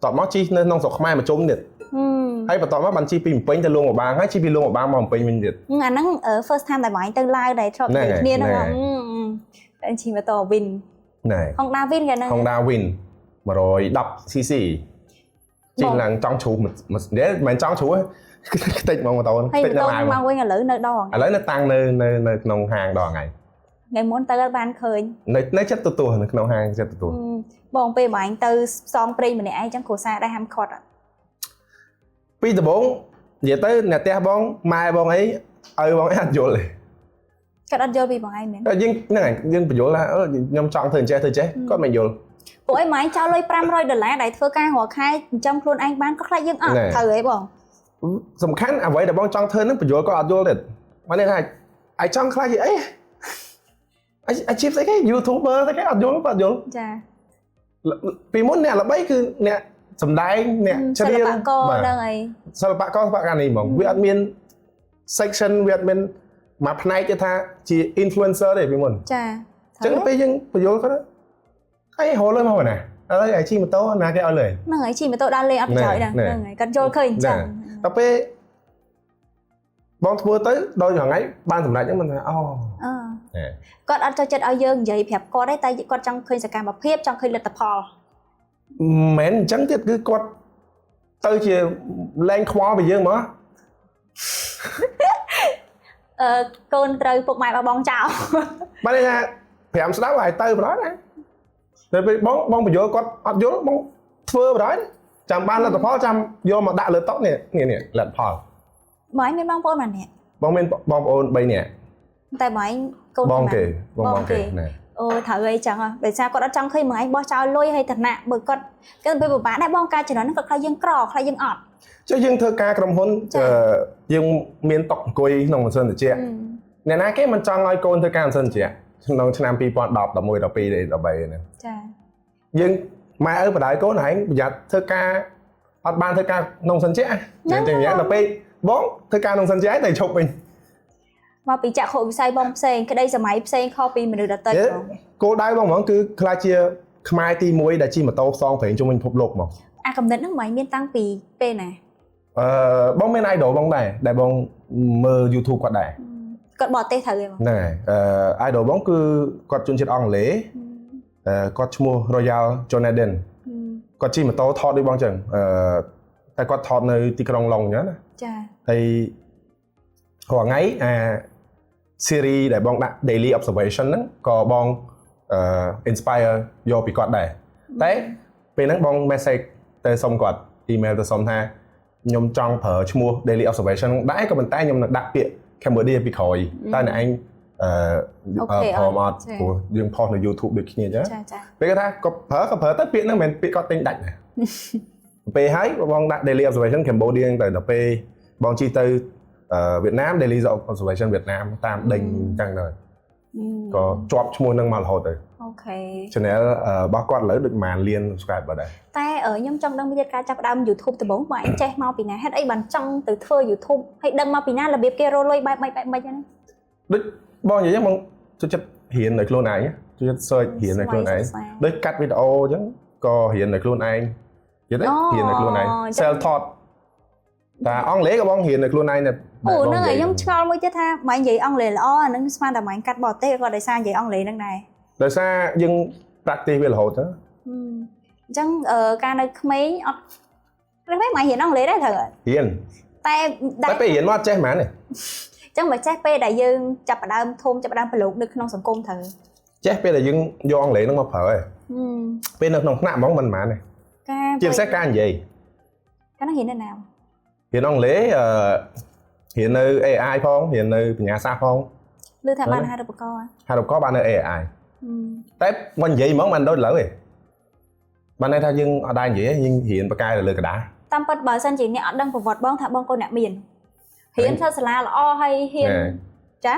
តបមកជិះនៅក្នុងស្រុកខ្មែរមួយជុំទៀត ហឹម ហើយបន្ទាប់មកបានជិះពីភ្នំពេញទៅលួងព្រះបាងហើយជិះពីលួងព្រះបាងមកភ្នំពេញវិញទៀត អាហ្នឹង first time តែម៉ែឯងទៅឡាវដែលធ្លាប់និយាយគ្នាហ្នឹងតែជិះម៉ូតូ Win ណែ Honda Win កាលហ្នឹង Honda Win 110 cc ជិះឡើងចង់ជ្រុះមួយនិយាយមិនចង់ជ្រុះទេខ្ទេចហ្មងម៉ូតូហ្នឹង ហើយ ខ្ទេច ម៉ូតូ នៅឡាវ មកវិញឥឡូវនៅដង ឥឡូវនៅតាំងនៅនៅនៅក្នុងហាងដល់ថ្ងៃ ថ្ងៃមុនទៅអត់បានឃើញ នៅនៅចិត្តទទួលនៅក្នុងហាងចិត្តទទួល បងពេលម៉ែឯងទៅផ្សងព្រេងម្នាក់ឯងចឹងគ្រួសារដែរហាមឃាត់អត់ ពីដំបូងនិយាយទៅអ្នកផ្ទះបងម៉ែបងអីឲ្យបងអីអត់យល់ទេ គាត់អត់យល់ពីបងឯងមែន តែយើងហ្នឹងហើយយើងបញ្យល់ថាអឺខ្ញុំចង់ធ្វើអញ្ចេះធ្វើអញ្ចេះគាត់មិនយល់ ពួកឯងម៉ែឯងចោលលុយ500ដុល្លារដែលធ្វើការរាល់ខែចិញ្ចឹមខ្លួនឯងបានគាត់ខ្លាចយើងអត់ត្រូវហីបង សំខាន់អ្វីដែលបងចង់ធ្វើហ្នឹងបញ្យល់គាត់អត់យល់ទេបានន័យថាឯងចង់ខ្លាចជាអីអាជីពស្អីគេ YouTuber ស្អីគេអត់យល់គាត់អត់យល់ ចា ពីមុនអ្នកល្បីគឺអ្នកសំដែងអ្នកច្ សិ រៀង ល្បករ បាទ ហ្នឹងហើយ សិល្បករសិល្បករនេះហ្មងវាអត់មាន section វាអត់មានមួយផ្នែកទេថាជា influencer ទេពីមុន ចា អញ្ចឹងពេលយើងបញ្យល់គាត់ហើយរលុយមកណាឥឡូវឯងជិះម៉ូតូណាគេឲ្យលុយ ហ្នឹងហើយជិះម៉ូតូដើរលេងអត់ប្រយោជន៍ហ្នឹង ណែ ហ្នឹងហើយគាត់យល់ឃើញអញ្ចឹង ដល់ពេលបងធ្វើទៅដល់ថ្ងៃបានសម្រេចហ្នឹងមិនថាអូ អឺ ណែ គាត់អត់ចូលចិត្តឲ្យយើងនិយាយប្រាប់គាត់ទេតែគាត់ចង់ឃើញសកម្មភាពចង់ឃើញលទ្ធផល មិនមែនអញ្ចឹងទៀតគឺគាត់ទៅជាលែងខ្វល់ពីយើងហ្មង អឺកូនត្រូវពុកម៉ែបបងចោល បានន័យថា5ស្ដាប់ហើយទៅបណ្ដោយណាតែពេលបងបងបញ្យល់គាត់អត់យល់បងធ្វើបណ្ដោយចាំបានលទ្ធផលចាំយកមកដាក់លើតុនេះនេះនេះលទ្ធផល បងឯងមានបងប្អូនប៉ុន្មាននាក់ បងមានបងប្អូន3នាក់ តែបងឯងកូន បងគេ ប៉ុន្មាន បងបងគេណែ អូត្រូវអីចឹងហ៎ដោយសារគាត់អត់ចង់ឃើញបងឯងបោះចោលលុយហើយឋានៈបើគាត់គាត់ពេលពិបាកដែរបងការជំនាន់ហ្នឹងគាត់ខ្លាចយើងក្រខ្លាចយើងអត់ ចុះយើងធ្វើការក្រុមហ៊ុន ចា៎ អឺយើងមានតុអង្គុយក្នុងម៉ាស៊ីនត្រជាក់អ្នកណាគេមិនចង់ឲ្យកូនធ្វើការម៉ាស៊ីនត្រជាក់ច្ ក្នុងឆ្នាំ2010 11 12 13ហ្នឹង ចា យើងម៉ែឪបដៅកូនឯងប្រយ័ត្នធ្វើការអត់បានធ្វើការក្នុងសិនជាចឹងចឹងយ៉ាងដល់ពេលបងធ្វើការក្នុងសិនជាតែឈប់វិញ។ មកពីចក្ខុវិស័យបងផ្សេងក្តីសម័យផ្សេងខុសពីមនុស្សដទៃបង គោលដៅបងហ្មងគឺក្លាយជាខ្មែរទី1ដែលជិះម៉ូតូផ្សងព្រេងជុំវិញពិភពលោកហ្មង អាកំណត់ហ្នឹងមិនមានតាំងពីពេលណា? បងមាន idol បងដែរដែលបងមើល YouTube គាត់ដែរ។ គាត់បរទេសត្រូវទេបង? ហ្នឹងហើយអឺ idol បងគឺគាត់ជនជាតិអង់គ្លេសគាត់ឈ្មោះ Royal Jonathan។ គាត់ជិះម៉ូតូថតដូចបងចឹងតែគាត់ថតនៅទីក្រុងឡុងអញ្ចឹងណា។ ចា ហើយរាល់ថ្ងៃអា series ដែលបងដាក់ daily observation ហ្នឹងក៏បងinspire យកពីគាត់ដែរតែពេលហ្នឹងបង message ទៅសុំគាត់ email ទៅសុំថាខ្ញុំចង់ប្រើឈ្មោះ daily observation ដែរក៏ប៉ុន្តែខ្ញុំនឹងដាក់ពាក្យ Cambodia ពីក្រោយតើអ្នកឯង OK ព្រមអត់? ចា ព្រោះយើងផុសនៅ YouTube ដូចគ្នាអញ្ចឹង។ ចាចា ពេលគាត់ថាក៏ប្រើក៏ប្រើទៅពាក្យហ្នឹងមិនមែនពាក្យគាត់ទិញដាច់ណា ពេលហើយបងដាក់ daily observation Cambodia ហ្នឹងទៅដល់ពេលបងជិះទៅវៀតណាម daily observation វៀតណាមតាមដេញអញ្ចឹងទៅក៏ជាប់ឈ្មោះហ្នឹងមករហូតទៅ OK channel របស់គាត់ឥឡូវដូចប្រហែលលាន subscriber ដែរ។ តែខ្ញុំចង់ដឹងមួយទៀតការចាប់ផ្ដើម YouTube ដំបូងបងឯងចេះមកពីណាហេតុអីបានចង់ទៅធ្វើ YouTube ហើយដឹងមកពីណារបៀបគេរកលុយបែបម៉េចបែបម៉េចហ្នឹង? ដូចបងនិយាយហ្នឹងបងចូលចិត្តរៀនដោយខ្លួនឯងចូលចិត្ត search រៀនដោយខ្លួនឯង ស្វ័យសិក្សា ដូចកាត់វីដេអូអញ្ចឹងក៏រៀនដោយខ្លួនឯងយល់ទេ? រៀនដោយខ្លួនឯង self taught តែអង់គ្លេសក៏បងរៀនដោយខ្លួនឯងដែរ។ អូហ្នឹងហើយខ្ញុំឆ្ងល់មួយទៀតថាម៉ែនិយាយអង់គ្លេសល្អអាហ្នឹងស្មានតែម៉ែកាត់បរទេសក៏ដោយសារនិយាយអង់គ្លេសហ្នឹងដែរ? ដោយសារយើង practice វារហូតទៅ។ អញ្ចឹងការនៅក្មេងអត់ក្មេងម៉ែរៀនអង់គ្លេសដែរត្រូវអត់? រៀន។ តែ តែពេលរៀនមកអត់ចេះហ្មងទេ។ អញ្ចឹងបើចេះពេលដែលយើងចាប់ផ្ដើមធំចាប់ផ្ដើមប្រឡូកនៅក្នុងសង្គមត្រូវ? ចេះពេលដែលយើងយកអង់គ្លេសហ្នឹងមកប្រើឯងពេលនៅក្នុងថ្នាក់ហ្មងមិនហ្មងទេ ការ ជាពិសេសការនិយាយ។ កាលហ្នឹងរៀននៅណា? រៀនអង់គ្លេសរៀននៅ AI ផងរៀននៅបញ្ញាសាស្ត្រផង។ ឮថាបានអាហារូបករណ៍? អាហារូបករណ៍បាននៅ AI តែមកនិយាយហ្មងមិនដូចឥឡូវទេបានន័យថាយើងអត់ដែរនិយាយយើងរៀនបកកែនៅលើក្រដាស តាមពិតបើសិនជាអ្នកអត់ដឹងប្រវត្តិបងថាបងកូនអ្នកមានរៀនធ្វើសាលាល្អហើយហ៊ានចា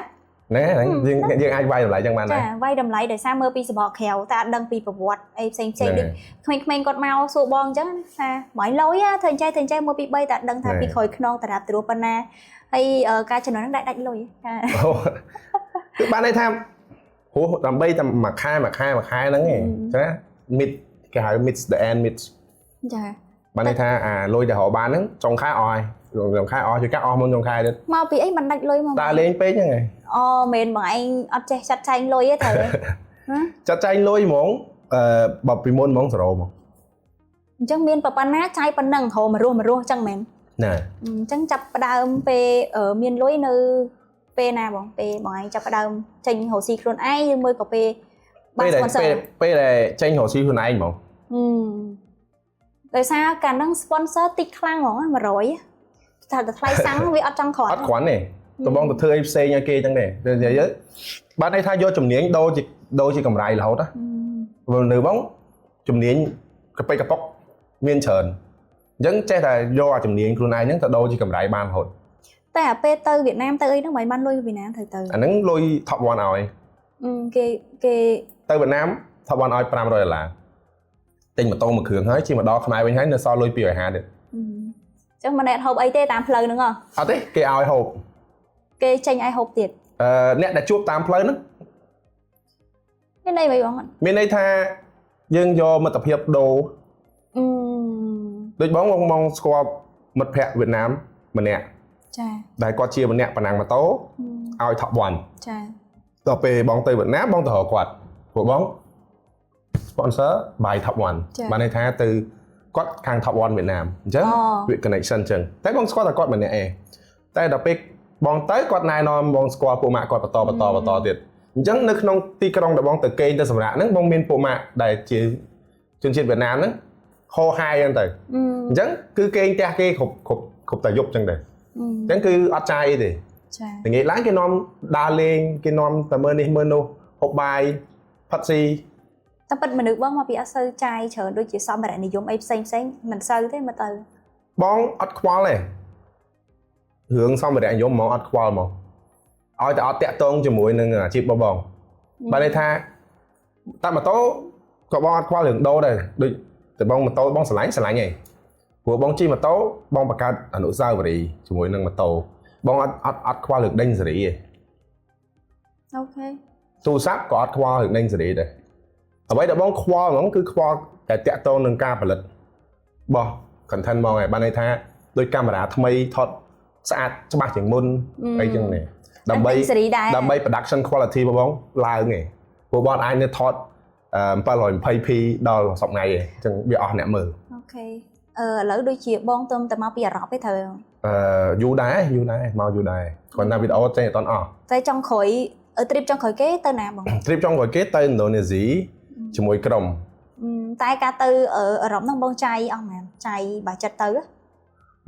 ណែហ្នឹងយើងយើងអាចវាយតម្លៃចឹងបានដែរ ចាវាយតម្លៃដោយសារមើលពីសម្បកក្រៅតែអត់ដឹងពីប្រវត្តិអីផ្សេងផ្សេងដូចក្មេងៗគាត់មកសួរបងអញ្ចឹងថាមកលុយធ្វើអញ្ចេះធ្វើអញ្ចេះ1 2 3តែអត់ដឹងថាពីក្រោយខ្នងតារាប់ត្រួសប៉ុណ្ណាហើយការចំណងហ្នឹងដាច់ដាច់លុយចា អូគឺបានន័យថាព្រោះដើម្បីតែមួយខែមួយខែមួយខែហ្នឹងឯងចឹងណា meet គេហៅ meets the end meets ចា បានន័យថាអាលុយដែលរកបានហ្នឹងចុងខែអស់ហើយចុងខែអស់ជួយកាអស់មុនចុងខែទៀត។ មកពីអីមិនដាច់លុយមក? តើលេងពេកហ្នឹងឯង។ អូមែនបងឯងអត់ចេះចាត់ចែងលុយទេត្រូវទេ? ចាត់ចែងលុយហ្មងបើពីមុនហ្មង0ហ្មង។ អញ្ចឹងមានប៉ុណ្ណាចាយប៉ុណ្ណឹងរមរស់មរស់អញ្ចឹងមែន? ណែ។ អញ្ចឹងចាប់ផ្ដើមពេលមានលុយនៅពេលណាបងពេលបងឯងចាប់ផ្ដើមចេញរកស៊ីខ្លួនឯងឬមួយក៏ពេលបាន ពេលដែល sponsor? ពេលពេលដែលចេញរកស៊ីខ្លួនឯងហ្មង។ ហឹមដោយសារកាលហ្នឹង sponsor តិចខ្លាំងហ្មង100ថាតែថ្លៃសាំងវាអត់ចង់គ្រាន់ អត់គ្រាន់ទេតបងទៅធ្វើអីផ្សេងឲ្យគេអញ្ចឹងទេនិយាយទៅបានន័យថាយកជំនាញដូរជាកម្រៃរហូតណាព្រោះនៅបងជំនាញកប៉ិកកប៉ុកមានច្រើនអញ្ចឹងចេះតែយកអាជំនាញខ្លួនឯងហ្នឹងទៅដូរជាកម្រៃបានរហូត។ តែអាពេលទៅវៀតណាមទៅអីហ្នឹងមិនបានលុយពីណាត្រូវទៅ? អាហ្នឹងលុយ top 1ឲ្យ។ គេគេ ទៅវៀតណាម top 1ឲ្យ500ដុល្លារទិញម៉ូតូមួយគ្រឿងហើយជិះមកដល់ខ្មែរវិញហើយនៅសល់លុយ250ទៀត។ អញ្ចឹងមិនអត់ហូបអីទេតាមផ្លូវហ្នឹងហ៎? អត់ទេគេឲ្យហូប។ គេចេញឲ្យហូបទៀត? អ្នកដែលជួបតាមផ្លូវហ្នឹង។ មានន័យអ្វីបង? មានន័យថាយើងយកមិត្តភាពដូរ អឺ ដូចបងបងបងស្គាល់មិត្តភ័ក្តិវៀតណាមម្នាក់ ចា ដែលគាត់ជាម្នាក់ប៉ាណាំងម៉ូតូឲ្យ top 1 ចា ដល់ពេលបងទៅវៀតណាមបងទៅរកគាត់ព្រោះបង sponsor by top 1បានន័យថាទៅគាត់ខាង top 1វៀតណាមអញ្ចឹង អូ វា connection អញ្ចឹងតែបងស្គាល់តែគាត់ម្នាក់ឯងតែដល់ពេលបងទៅគាត់ណែនាំបងស្គាល់ពួកម៉ាក់គាត់បន្តបន្តបន្តទៀតអញ្ចឹងនៅក្នុងទីក្រុងដែលបងទៅគេងទៅសម្រាប់ហ្នឹងបងមានពួកម៉ាក់ដែលជាជនជាតិវៀតណាមហ្នឹងហោហាយអញ្ចឹងទៅអញ្ចឹងគឺគេងផ្ទះគេគ្រប់គ្រប់គ្រប់តែយប់អញ្ចឹងទៅអញ្ចឹងគឺអត់ចាយអីទេ ចា ល្ងាចឡើងគេនាំដើរលេងគេនាំតែមើលនេះមើលនោះហូបបាយផឹកស៊ី។ តែពិតមនុស្សបងមកពីអត់សូវចាយច្រើនដូចជាសម្ភារៈនិយមអីផ្សេងផ្សេងមិនសូវទេមើលទៅ។ បងអត់ខ្វល់ទេរឿងសម្ភារៈនិយមហ្មងអត់ខ្វល់ហ្មងឲ្យតែអត់តាក់ទងជាមួយនឹងអាជីពរបស់បង។ បានន័យថាតាមម៉ូតូក៏បងអត់ខ្វល់រឿងដូរដែរដូចតែបងម៉ូតូបងស្រឡាញ់ស្រឡាញ់ឯងព្រោះបងជិះម៉ូតូបងបង្កើតអនុស្សាវរីយ៍ជាមួយនឹងម៉ូតូបងអត់អត់អត់ខ្វល់រឿងដេញសេរីទេ Okay. ទូរស័ព្ទក៏អត់ខ្វល់រឿងដេញសេរីដែរអ្វីដែលបងខ្វល់ហ្មងគឺខ្វល់តែតាក់ទងនឹងការផលិតរបស់ content ហ្មងឯងបានន័យថាដូចកាមេរ៉ាថ្មីថតស្អាតច្បាស់ជាងមុនអីចឹងនេះដើម្បី សេរីដែរ ដើម្បី production quality របស់បងឡើងឯងព្រោះបងអាចនៅថត 720p ដល់សប្តាហ៍ថ្ងៃឯងអញ្ចឹងវាអស់អ្នកមើល Okay អឺឥឡូវដូចជាបងទៅតែមកពីអឺរ៉ុបទេត្រូវ អឺយូរដែរយូរដែរមកយូរដែរគាត់ថាវីដេអូចេញអត់ទាន់អស់ តែចុងក្រោយ trip ចុងក្រោយគេទៅណាបង trip ចុងក្រោយគេទៅឥណ្ឌូនេស៊ីជាមួយក្រុម តែការទៅអឺរ៉ុបហ្នឹងបងចាយអស់ហ្មងចាយបើចិត្តទៅ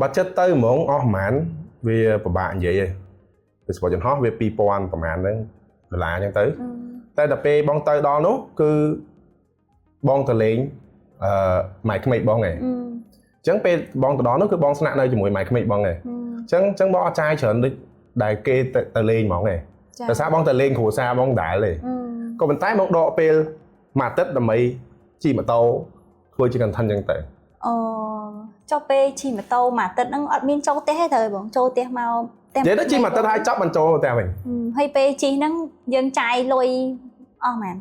បើចិត្តទៅហ្មងអស់ប្រហែលវាពិបាកនិយាយឯងពេលស្គាល់យន្តហោះវា2000ប្រហែលហ្នឹងដុល្លារអញ្ចឹងទៅតែដល់ពេលបងទៅដល់នោះគឺបងទៅលេងអឺម៉ែក្មេកបងឯងអញ្ចឹងពេលបងទៅដល់នោះគឺបងស្នាក់នៅជាមួយម៉ែក្មេកបងឯងអញ្ចឹងអញ្ចឹងបងអត់ចាយច្រើនដូចដែលគេទៅលេងហ្មងឯងដោយសារបងទៅលេងគ្រួសារបងដែរទេក៏ប៉ុន្តែបងដកពេលមួយអាទិត្យដើម្បីជិះម៉ូតូធ្វើជា content អញ្ចឹងទៅ អូចុះពេលជិះម៉ូតូមួយអាទិត្យហ្នឹងអត់មានចូលផ្ទះទេត្រូវបងចូលផ្ទះមក ផ្ទះនិយាយទៅជិះមួយអាទិត្យហើយចប់បានចូលផ្ទះវិញ ហើយពេលជិះហ្នឹងយើងចាយលុយអស់ហ្មង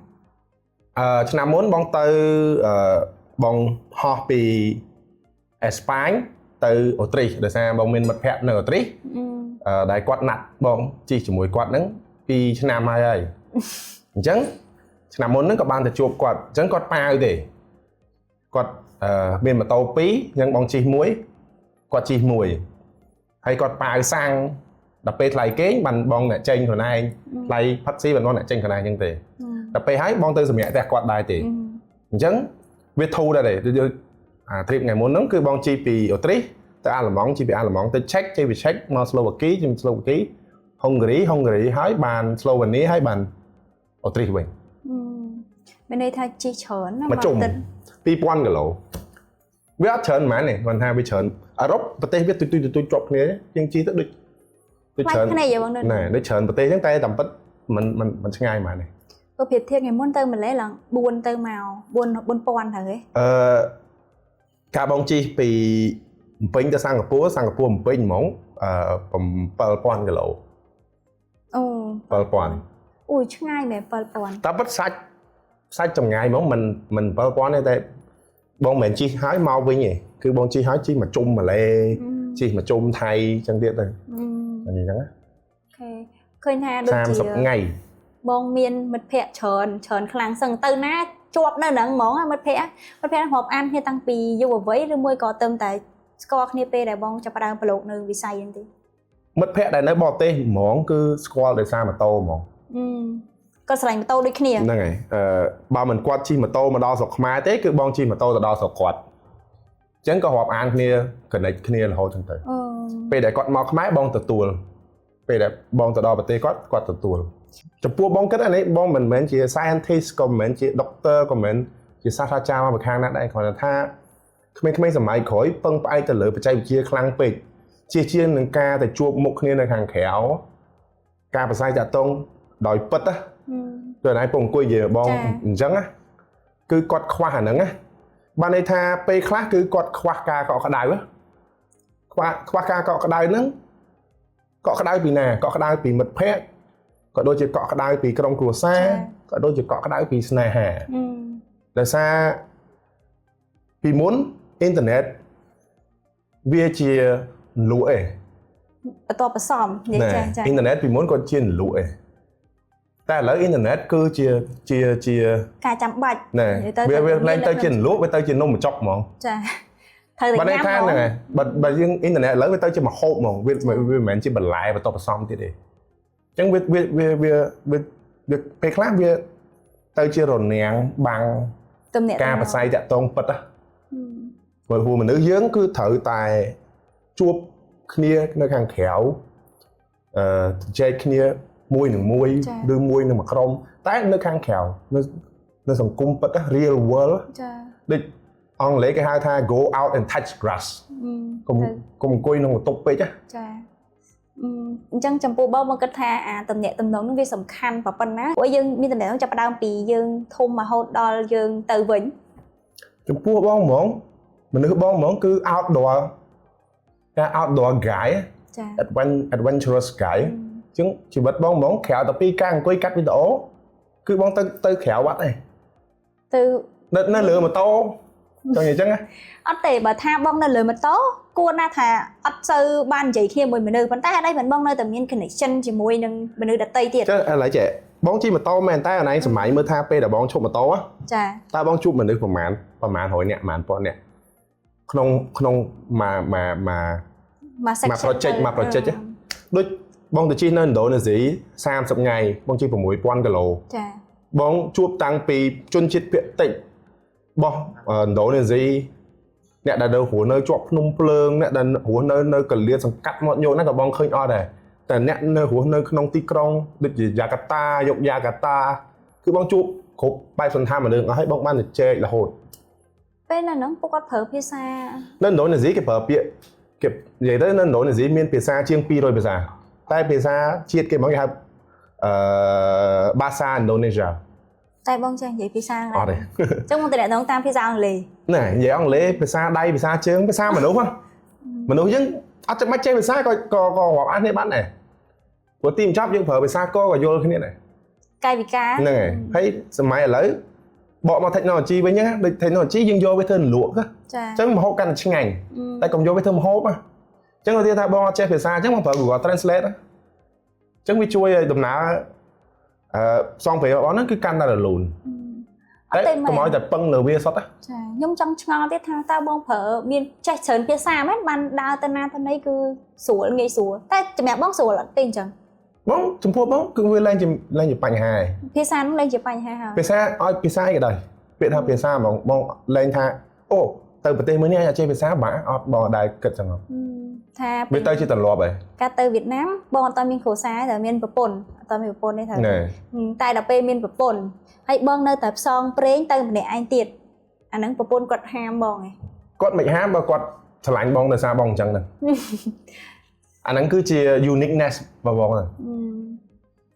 អឺឆ្នាំមុនបងទៅអឺបងហោះពីអេស្ប៉ាញទៅអូទ្រីសដោយសារបងមានមិត្តភ័ក្តិនៅអូទ្រីសអឺដែលគាត់ណាត់បងជិះជាមួយគាត់ហ្នឹង2ឆ្នាំហើយហើយអញ្ចឹងឆ្នាំមុនហ្នឹងក៏បានទៅជួបគាត់អញ្ចឹងគាត់ប៉ាវទេគាត់អឺមានម៉ូតូ2អញ្ចឹងបងជិះមួយគាត់ជិះមួយហើយគាត់ប៉ាវសាំងដល់ពេលថ្លៃគេងបានបងអ្នកចេញខ្លួនឯងថ្លៃផាត់ស៊ីបានបងអ្នកចេញខ្លួនឯងអញ្ចឹងទេដល់ពេលហើយបងទៅសម្រាប់ផ្ទះគាត់ដែរទេអញ្ចឹងវាធូរដែរទេអា trip ថ្ងៃមុនហ្នឹងគឺបងជិះពីអូទ្រីសទៅអាល្លឺម៉ង់ជិះពីអាល្លឺម៉ង់ទៅឆែកជិះពីឆែកមកស្លូវ៉ាគីជិះស្លូវ៉ាគីហុងគ្រីហុងគ្រីហើយបានស្លូវ៉ានីហើយបានអូទ្រីសវិញ មានន័យថាជិះច្រើនណា មកជុំ2000គីឡូវាអត់ច្រើនហ្មងទេគាត់ថាវាច្រើនអឺរ៉ុបប្រទេសវាទុយទុយទុយជាប់គ្នាជាងជិះទៅដូចដូចច្រើនគ្នាបង ណែដូចច្រើនប្រទេសអញ្ចឹងតែតាមពិតมันมันมันឆ្ងាយហ្មងទេ បើប្រៀបធៀបថ្ងៃមុនទៅម៉ាឡេឡើង4ទៅមក4 4000ទៅហ៎ អឺការបងជិះពីភ្នំពេញទៅសិង្ហបុរីសិង្ហបុរីភ្នំពេញហ្មងអឺ7000គីឡូ អូ 7000 អូយឆ្ងាយមែន7000 តែពិតសាច់សាច់ចម្ងាយហ្មងមិនមិន7000ទេតែបងមិនមែនជិះហើយមកវិញទេគឺបងជិះហើយជិះមកជុំម៉ាឡេជិះមកជុំថៃចឹងទៀតទៅអញ្ចឹងណា Okay ឃើញថាដូចជា 30ថ្ងៃ បងមានមិត្តភ័ក្តិច្រើនច្រើនខ្លាំងសឹងទៅណាជាប់នៅហ្នឹងហ្មងមិត្តភ័ក្តិមិត្តភ័ក្តិរាប់អានគ្នាតាំងពីយុវវ័យឬមួយក៏ទៅតែស្គាល់គ្នាពេលដែលបងចាប់ផ្ដើមប្រឡូកនៅវិស័យហ្នឹងទេ មិត្តភ័ក្តិដែលនៅបរទេសហ្មងគឺស្គាល់ដោយសារម៉ូតូហ្មង គាត់ស្រឡាញ់ម៉ូតូដូចគ្នា ហ្នឹងហើយអឺបើមិនគាត់ជិះម៉ូតូមកដល់ស្រុកខ្មែរទេគឺបងជិះម៉ូតូទៅដល់ស្រុកគាត់អញ្ចឹងក៏រាប់អានគ្នា connect គ្នារហូតចឹងទៅពេលដែលគាត់មកខ្មែរបងទទួលពេលដែលបងទៅដល់ប្រទេសគាត់គាត់ទទួលចំពោះបងគិតអានេះបងមិនមែនជា scientist ក៏មិនមែនជា doctor ក៏មិនមែនជាសាស្ត្រាចារ្យមកពីខាងណាដែរគ្រាន់តែថាក្មេងៗសម័យក្រោយពឹងផ្អែកទៅលើបច្ចេកវិទ្យាខ្លាំងពេកជាជាងនឹងការទៅជួបមុខគ្នានៅខាងក្រៅការប្រស័យតាក់ទងដោយពិតណាដូចណៃពងអង្គុយនិយាយបងអញ្ចឹងណាគឺគាត់ខ្វះអាហ្នឹងណាបានន័យថាពេលខ្លះគឺគាត់ខ្វះការកក់ក្ដៅខ្វះការកក់ក្ដៅហ្នឹងកក់ក្ដៅពីណាកក់ក្ដៅពីមិត្តភ័ក្តិក៏ដូចជាកក់ក្ដៅពីក្រុមគ្រួសារក៏ដូចជាកក់ក្ដៅពីស្នេហាដោយសារពីមុនអ៊ីនធឺណិតវាជាលក់ឯង បន្ទាប់បន្សំនិយាយចាចា អ៊ីនធឺណិតពីមុនក៏ជាលក់ឯងតែឥឡូវអ៊ីនធឺណិតគឺជាជាជា ការចាំបាច់ ណែវាឡើងទៅជាលក់វាទៅជានំបញ្ចុកហ្មង ចាត្រូវតែញ៉ាំហ្នឹងហើយបើយើងអ៊ីនធឺណិតឥឡូវវាទៅជាម្ហូបហ្មងវាវាមិនមែនជាបន្លែបន្ទាប់បន្សំទៀតទេអញ្ចឹងវាវាវាវាវាពេលខ្លះវាទៅជារនាំងបាំងការប្រស័យតាក់ទងពិតណាព្រោះមនុស្សយើងគឺត្រូវតែជួបគ្នានៅខាងក្រៅអឺជែកគ្នាមួយនឹងមួយឬមួយនឹងមួយក្រុមតែនៅខាងក្រៅនៅសង្គមពិត real world ចាដូចអង់គ្លេសគេហៅថា go out and touch grass កុំកុំអង្គុយក្នុងបន្ទប់ពេកណា ចា អញ្ចឹងចំពោះបងមកគិតថាអាតំណាក់តំណងនឹងវាសំខាន់ប៉ុណ្ណាព្រោះយើងមានតំណែងចាប់ផ្ដើមពីយើងធំរហូតដល់យើងទៅវិញ។ ចំពោះបងហ្មងមនុស្សបងហ្មងគឺ outdoor ការ outdoor guy ចា adventurous guy អញ្ចឹងជីវិតបងហ្មងក្រៅតែពីការអង្គុយកាត់វីដេអូគឺបងទៅទៅក្រៅវត្តឯង ទៅ នៅលើម៉ូតូចង់និយាយអញ្ចឹងណា។ អត់ទេបើថាបងនៅលើម៉ូតូគួរណាស់ថាអត់សូវបាននិយាយគ្នាមួយមនុស្សប៉ុន្តែហេតុអីមិនបងនៅតែមាន connection ជាមួយនឹងមនុស្សដទៃទៀត? ចឹងឥឡូវចេះបងជិះម៉ូតូមែនតែអនឯងសម័យមើលថាពេលដែលបងឈប់ម៉ូតូហ៎ ចា។ តើបងជួបមនុស្សប្រមាណ100នាក់ប្រមាណពាន់នាក់ក្នុងក្នុងមួយមួយមួយ មួយ section មួយ project មួយ project ហ៎ ដូចបងទៅជិះនៅឥណ្ឌូនេស៊ី30ថ្ងៃបងជិះ6000គីឡូ ចា។ បងជួបតាំងពីជនជាតិភាគតិចរបស់ឥណ្ឌូនេស៊ីអ្នកដែលនៅរស់នៅជាប់ភ្នំភ្លើងអ្នកដែលរស់នៅនៅកលៀនសង្កាត់មាត់ញោកហ្នឹងក៏បងឃើញអត់ដែរតែអ្នកនៅរស់នៅក្នុងទីក្រុងដូចជាយ៉ាកាតាយកយ៉ាកាតាគឺបងជួបគ្រប់បែបសន្តានមនុស្សអស់ហើយបងបានទៅចែករហូត។ ពេលនៅហ្នឹងពួកគាត់ប្រើភាសា នៅឥណ្ឌូនេស៊ីគេប្រើពាក្យគេនិយាយទៅនៅឥណ្ឌូនេស៊ីមានភាសាជាង200ភាសាតែភាសាជាតិគេហ្មងគេហៅបាសាឥណ្ឌូនេស៊ី តែបងចេះនិយាយភាសាអង់ អត់ទេ គ្លេសអញ្ចឹងបងតំណងតាមភាសាអង់គ្លេស ណែនិយាយអង់គ្លេសភាសាដៃភាសាជើងភាសាមនុស្សហ៎មនុស្សយើងអត់ចាំបាច់ចេះភាសាក៏ក៏ក៏រាប់អានគ្នាបានដែរព្រោះទីបញ្ចប់យើងប្រើភាសាកក៏យល់គ្នាដែរ កាយវិការ ហ្នឹងហើយហើយសម័យឥឡូវបកមក technology វិញណាដូច technology យើងយកវាធ្វើលក់ ចា អញ្ចឹងម្ហូបកាន់តែឆ្ងាញ់តែកុំយកវាធ្វើម្ហូបណាអញ្ចឹងឧទាហរណ៍ថាបងអត់ចេះភាសាអញ្ចឹងបងប្រើ Google Translate ណាអញ្ចឹងវាជួយឲ្យដំណើរផ្សងព្រេងរបស់ហ្នឹងគឺកាន់តែរលូន អត់ តែ ទេមែន កុំឲ្យតែពឹងលើវាសុទ្ធណា ចាខ្ញុំចង់ឆ្ងល់ទៀតថាតើបងប្រើមានចេះច្រើនភាសាមែនបានដើរទៅណាទៅណីគឺស្រួលងាយស្រួលតែសម្រាប់បងស្រួលអត់ទេអញ្ចឹង? បងចំពោះបងគឺវាលែងជាបញ្ហាហើយ ភាសានោះលែងជាបញ្ហាហើយ ភាសាឲ្យភាសាអីក៏ដោយពាក្យថាភាសាហ្មងបងលែងថាអូទៅប្រទេសមួយនេះអាចចេះភាសាបាក់អត់បងអត់ដែលគិតចឹងហ៎ ថា វាទៅជាទម្លាប់ហើយ។ កាលទៅវៀតណាមបងអត់តមានគ្រួសារតែមានប្រពន្ធអត់តមានប្រពន្ធទេថា ណែ តែដល់ពេលមានប្រពន្ធហើយបងនៅតែផ្សងព្រេងទៅម្នាក់ឯងទៀតអាហ្នឹងប្រពន្ធគាត់ហាមបងឯង? គាត់មិនហាមបើគាត់ស្រឡាញ់បងដោយសារបងអញ្ចឹងហ្នឹងអាហ្នឹងគឺជា uniqueness របស់បងហ្នឹង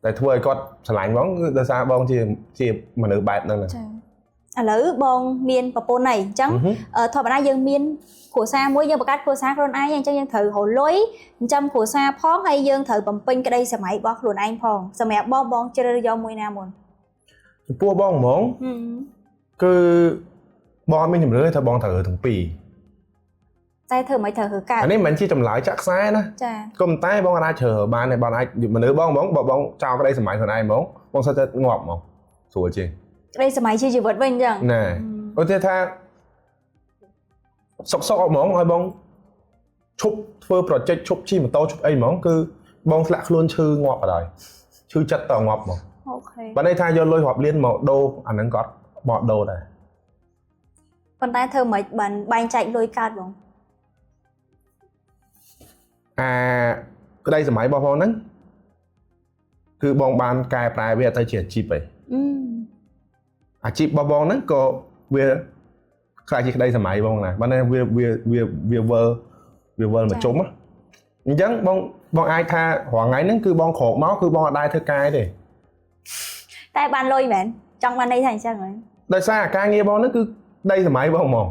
តែធ្វើឲ្យគាត់ស្រឡាញ់បងគឺដោយសារបងជាជាមនុស្សបែបហ្នឹងហ្នឹង ចាឥឡូវបងមានប្រពន្ធហើយអញ្ចឹង ធម្មតាយើងមានគ្រួសារមួយយើងបង្កើតគ្រួសារខ្លួនឯងអញ្ចឹងយើងត្រូវរកលុយចិញ្ចឹមគ្រួសារផងហើយយើងត្រូវបំពេញក្តីស្រមៃរបស់ខ្លួនឯងផងសម្រាប់បងបងជ្រើសរើសយកមួយណាមុន? ចំពោះបងហ្មងគឺបងអត់មានជំរឿថាបងត្រូវរើទាំងពីរ តែធ្វើមិនត្រូវរើកើត អានេះមិនមែនជាចម្លើយចាក់ខ្សែណា ចា ក៏ប៉ុន្តែបងអាចជ្រើសរើបានដែរបងអាចមនុស្សបងហ្មងបើបងចោលក្តីស្រមៃខ្លួនឯងហ្មងបងសិតតែងាប់ហ្មងស្រួលជាង ក្តីស្រមៃជាជីវិតវិញអញ្ចឹង ណែឧទាហរណ៍ថាសុកសុកអត់ហ្មងឲ្យបងឈប់ធ្វើ project ឈប់ជិះម៉ូតូឈប់អីហ្មងគឺបងធ្លាក់ខ្លួនឈឺងាប់បណ្ដោយឈឺចិត្តតងាប់ហ្មង okay បើន័យថាយកលុយរាប់លានមកដូរអាហ្នឹងក៏អត់បកដូរដែរ។ ប៉ុន្តែធ្វើមិនបានបែងចែកលុយកើតបង? អាក្តីស្រមៃរបស់បងហ្នឹងគឺបងបានកែប្រែវាទៅជាអាជីពឯង អឺ អាជីពរបស់បងហ្នឹងក៏វាខ្លាចជាក្តីសម័យបងដែរបើន័យវាវាវាវាវិលវាវិលមកជុំណាអញ្ចឹងបងបងអាចថារាល់ថ្ងៃហ្នឹងគឺបងក្រោកមកគឺបងអត់ដែរធ្វើការទេ តែបានលុយមែនចង់បានន័យថាអញ្ចឹងហ៎? ដោយសារអាការងារបងហ្នឹងគឺក្តីសម័យបងហ្មង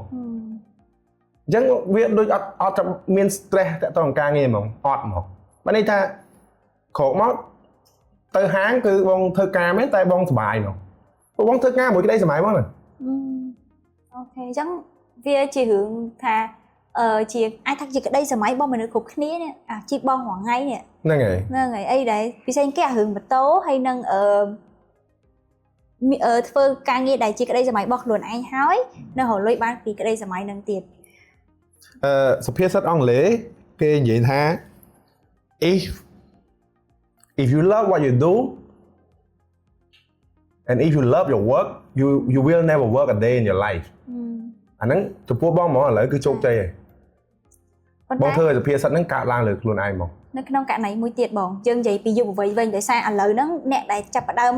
អញ្ចឹងវាដូចអត់អត់មាន stress តាក់ទងនឹងការងារហ្មងអត់ហ្មងបើន័យថាក្រោកមកទៅហាងគឺបងធ្វើការមែនតែបងសប្បាយហ្មងព្រោះបងធ្វើការមួយក្តីសម័យហ្មងហ្នឹង okay អញ្ចឹងវាជារឿងថាជាអាចថាជាក្តីស្រមៃរបស់មនុស្សគ្រប់គ្នានេះអាជីពបងរាល់ថ្ងៃនេះ ហ្នឹងហើយ។ ហ្នឹងហើយអីដែលពិសេសគេអារឿងម៉ូតូហើយនឹងអឺមីអឺធ្វើការងារដែលជាក្តីស្រមៃរបស់ខ្លួនឯងហើយនៅរកលុយបានពីក្តីស្រមៃនឹងទៀត។ សុភាសិតអង់គ្លេសគេនិយាយថា if you love what you do and if you love your work, you will never work a day in your life. អាហ្នឹងចំពោះបងហ្មងឥឡូវគឺជោគជ័យហើយ ប៉ុន្ បង តែ ធ្វើឲ្យសុភាសិតហ្នឹងកើតឡើងលើខ្លួនឯងហ្មង នៅក្នុងករណីមួយទៀតបងយើងនិយាយពីយុវវ័យវិញដោយសារឥឡូវហ្នឹងអ្នកដែលចាប់ផ្ដើម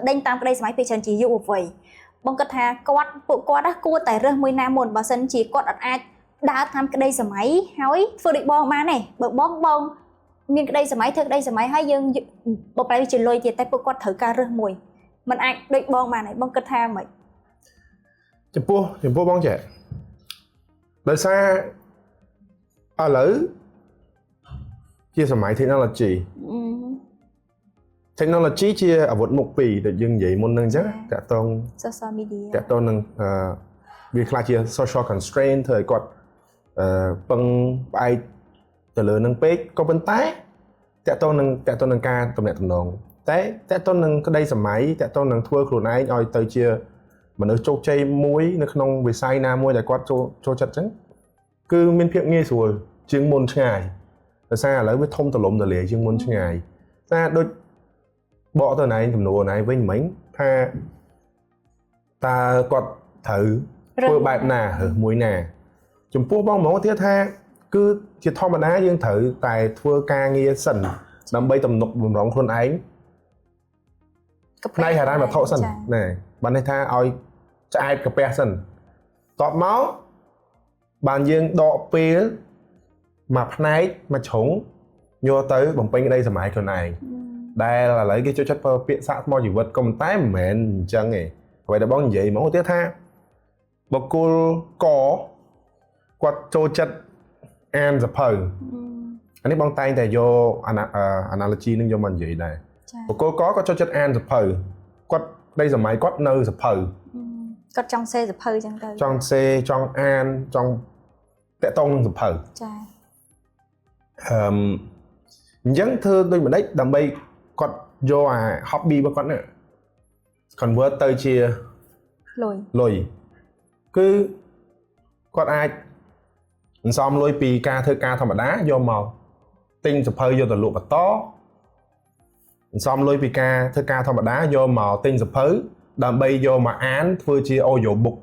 ដេញតាមក្តីស្រមៃពេលច្រើនជាយុវវ័យបងគិតថាគាត់ពួកគាត់ណាគួរតែរើសមួយណាមុនបើសិនជាគាត់អត់អាចដើរតាមក្តីស្រមៃហើយធ្វើដូចបងបានទេបើបងបង មានក្តីស្រមៃធ្វើក្តីស្រមៃហើយយើងបប្រែវាជាលុយទៀតតែពួកគាត់ត្រូវការរើសមួយมันអាចដូចបងបានហើយបងគិតថាម៉េច? ចំពោះបងចេះដោយសារឥឡូវជាសម័យ technology technology ជាអាវុធមុខពីរដែលយើងនិយាយមុននឹងអញ្ចឹងតាក់ទង social media តាក់ទងនឹងវាខ្លះជា social constraint ធ្វើឲ្យគាត់ពឹងផ្អែកទៅលើនឹងពេកក៏ប៉ុន្តែតាក់ទងនឹងការទំនាក់ទំនងតែតាក់ទងនឹងក្តីស្រមៃតាក់ទងនឹងធ្វើខ្លួនឯងឲ្យទៅជាមនុស្សជោគជ័យមួយនៅក្នុងវិស័យណាមួយដែលគាត់ចូលចិត្តអញ្ចឹងគឺមានភាពងាយស្រួលជាងមុនឆ្ងាយដោយសារឥឡូវវាធំទូលំទូលាយជាងមុនឆ្ងាយតែដូចបកទៅណៃចំនួនណៃវិញមិញថាតើគាត់ត្រូវធ្វើបែបណារើសមួយណា ចំពោះបងហ្មងទៀតថាគឺជាធម្មតាយើងត្រូវតែធ្វើការងារសិនដើម្បីទំនុកបំរុងខ្លួនឯងផ្នែកហិរញ្ញវត្ថុសិនណែបានន័យថាឲ្យឆ្អែតកាពះសិនតបមកបានយើងដកពេលមួយផ្នែកមួយជ្រុងយកទៅបំពេញក្តីស្រមៃខ្លួនឯងដែលឥឡូវគេចូលចិត្តប្រើពាក្យសាកថ្មជីវិតក៏ប៉ុន្តែមិនមែនអញ្ចឹងទេអ្វីដែលបងនិយាយហ្មងទៀតថាបុគ្គលកគាត់ចូលចិត្តអានសៀវភៅអានេះបងតែងតែយក analogy នឹងយកមកនិយាយដែរបុគ្គលកគាត់ចូលចិត្តអានសៀវភៅគាត់ក្តីស្រមៃគាត់នៅសៀវភៅ គាត់ចង់សេសៀវភៅចឹងទៅ ចង់សេចង់អានចង់តាក់ទងនឹងសៀវភៅអឺអញ្ចឹងធ្វើដូចម្ដេចដើម្បីគាត់យកអា hobby របស់គាត់នេះ convert ទៅជា លុយ លុយគឺគាត់អាចសន្សំលុយពីការធ្វើការធម្មតាយកមកទិញសៀវភៅយកទៅលក់បន្តសន្សំលុយពីការធ្វើការធម្មតាយកមកទិញសៀវភៅដើម្បីយកមកអានធ្វើជា audio book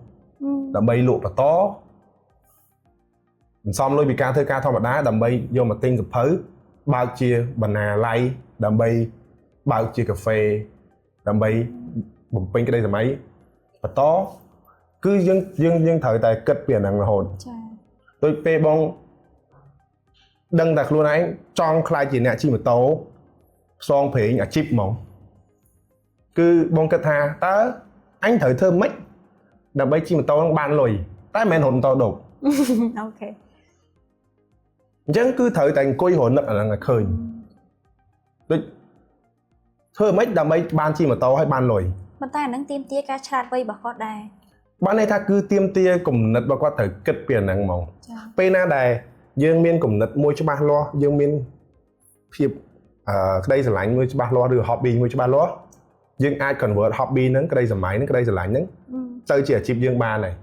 ដើម្បីលក់បន្តសន្សំលុយពីការធ្វើការធម្មតាដើម្បីយកមកទិញសៀវភៅបើកជាបណ្ណាល័យដើម្បីបើកជាកាហ្វេដើម្បីបំពេញក្តីស្រមៃបន្តគឺយើងត្រូវតែគិតពីអាហ្នឹងរហូត ចា ដូចពេលបងដឹងតែខ្លួនឯងចង់ក្លាយជាអ្នកជិះម៉ូតូផ្សងព្រេងអាជីពហ្មងគឺបងគិតថាតើអញត្រូវធ្វើម៉េចដើម្បីជិះម៉ូតូនឹងបានលុយតែមិនមែនរត់ម៉ូតូដប់ OK អញ្ចឹងគឺត្រូវតែអង្គុយរនឹកអាហ្នឹងឲ្យឃើញដូចធ្វើម៉េចដើម្បីបានជិះម៉ូតូឲ្យបានលុយ ប៉ុន្តែអាហ្នឹងទាមទារការឆ្លាតវៃរបស់គាត់ដែរ បានន័យថាគឺទាមទារគំនិតរបស់គាត់ត្រូវគិតពីអាហ្នឹងហ្មង ចា ពេលណាដែលយើងមានគំនិតមួយច្បាស់លាស់យើងមានភាពក្តីស្រឡាញ់មួយច្បាស់លាស់ឬ hobby មួយច្បាស់លាស់យើងអាច convert hobby ហ្នឹងក្តីស្រមៃហ្នឹងក្តីស្រឡាញ់ហ្នឹងទៅជាអាជីពយើងបានហើយ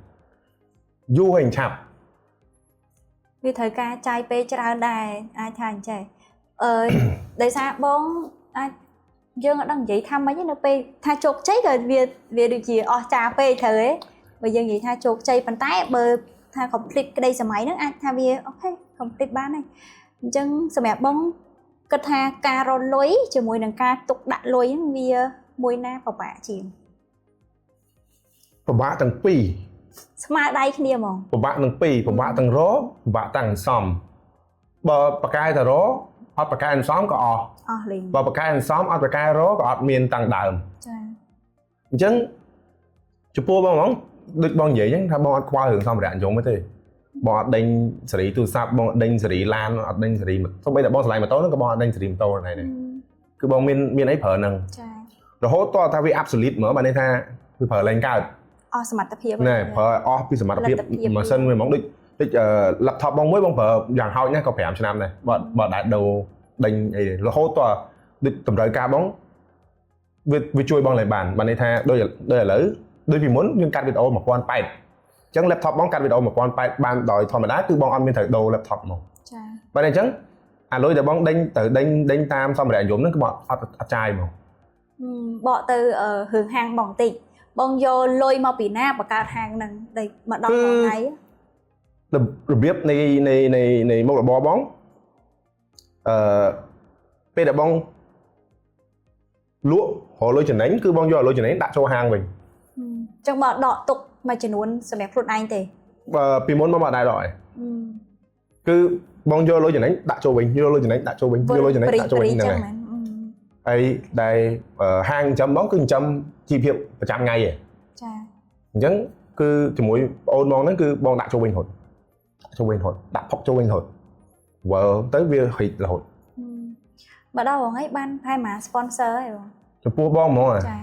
យូរហើយឆាប់ វាត្រូវការចាយពេលច្រើនដែរអាចថាអញ្ចេះដោយសារបងអាចយើងអត់ដឹងនិយាយថាម៉េចទេនៅពេលថាជោគជ័យក៏វាដូចជាអស្ចារ្យពេកត្រូវទេបើយើងនិយាយថាជោគជ័យប៉ុន្តែបើថា complete ក្តីស្រមៃហ្នឹងអាចថាវា OK complete បានហើយអញ្ចឹងសម្រាប់បងគិតថាការរកលុយជាមួយនឹងការទុកដាក់លុយហ្នឹងវាមួយណាពិបាកជាង? ពិបាកទាំងពីរ ស្មើដៃគ្នាហ្មង ពិបាកទាំងពីរពិបាកទាំងរកពិបាកទាំងសន្សំបើប្រកែតែរកអត់ប្រកែសន្សំក៏អស់ អស់លេង បើប្រកែសន្សំអត់ប្រកែរកក៏អត់មានតាំងដើម ចា អញ្ចឹងចំពោះបងហ្មងដូចបងនិយាយអញ្ចឹងថាបងអត់ខ្វល់រឿងសម្ភារៈនិយមទេបងអត់ដេញសេរីទូរស័ព្ទបងអត់ដេញសេរីឡានអត់ដេញសេរីសូម្បីតែបងឆ្លៃម៉ូតូហ្នឹងក៏បងអត់ដេញសេរីម៉ូតូដែរដែរគឺបងមានអីប្រើហ្នឹង ចា រហូតតថាវា obsolete ហ្មងបានន័យថាវាប្រើលែងកើត អស់សមត្ថភាព ណែប្រើឲ្យអស់ពីសមត្ថភាព ផលិតភាព ម៉ាស៊ីនមួយហ្មងដូច laptop បងមួយបងប្រើយ៉ាងហោចណាស់ក៏5ឆ្នាំដែរបើដែរដូរដេញអីរហូតតដូចតម្រូវការបងវាជួយបងលែងបានបានន័យថាដូចឥឡូវដូចពីមុនយើងកាត់វីដេអូ1080អញ្ចឹង laptop បងកាត់វីដេអូ1080បានដោយធម្មតាគឺបងអត់មានត្រូវដូរ laptop ហ្មង ចា បាទអញ្ចឹងអាលុយដែលបងដេញត្រូវដេញតាមសម្ភារៈនិយមហ្នឹងគឺបងអត់ចាយហ្មង បកទៅរឿងហាងបងបន្តិចបងយកលុយមកពីណាបង្កើតហាងហ្នឹងដែលមកដល់ថ្ងៃ របៀបនៃមុខរបរបងពេលដែលបងលក់រកលុយចំណេញគឺបងយកលុយចំណេញដាក់ចូលហាងវិញ ចឹងបើដកទុកមួយចំនួនសម្រាប់ខ្លួនឯងទេ បើពីមុនមកមកដែរដកឯងគឺ បងយកលុយចំណេញដាក់ចូលវិញយកលុយចំណេញដាក់ចូលវិញយកលុយចំណេញដាក់ចូលវិញហ្នឹងហើយ មែន ហើយដែលហាងចិញ្ចឹមបងគឺចិញ្ចឹមជីវភាពប្រចាំថ្ងៃឯង ចា អញ្ចឹងគឺជាមួយប្អូនបងហ្នឹងគឺបងដាក់ចូលវិញរហូតដាក់ចូលវិញរហូតដាក់ផុកចូលវិញរហូតវល់ទៅវារីករហូត បើដល់បងឯងបានប្រហែលមក sponsor ឯងបង ចំពោះបងហ្មងអា ចា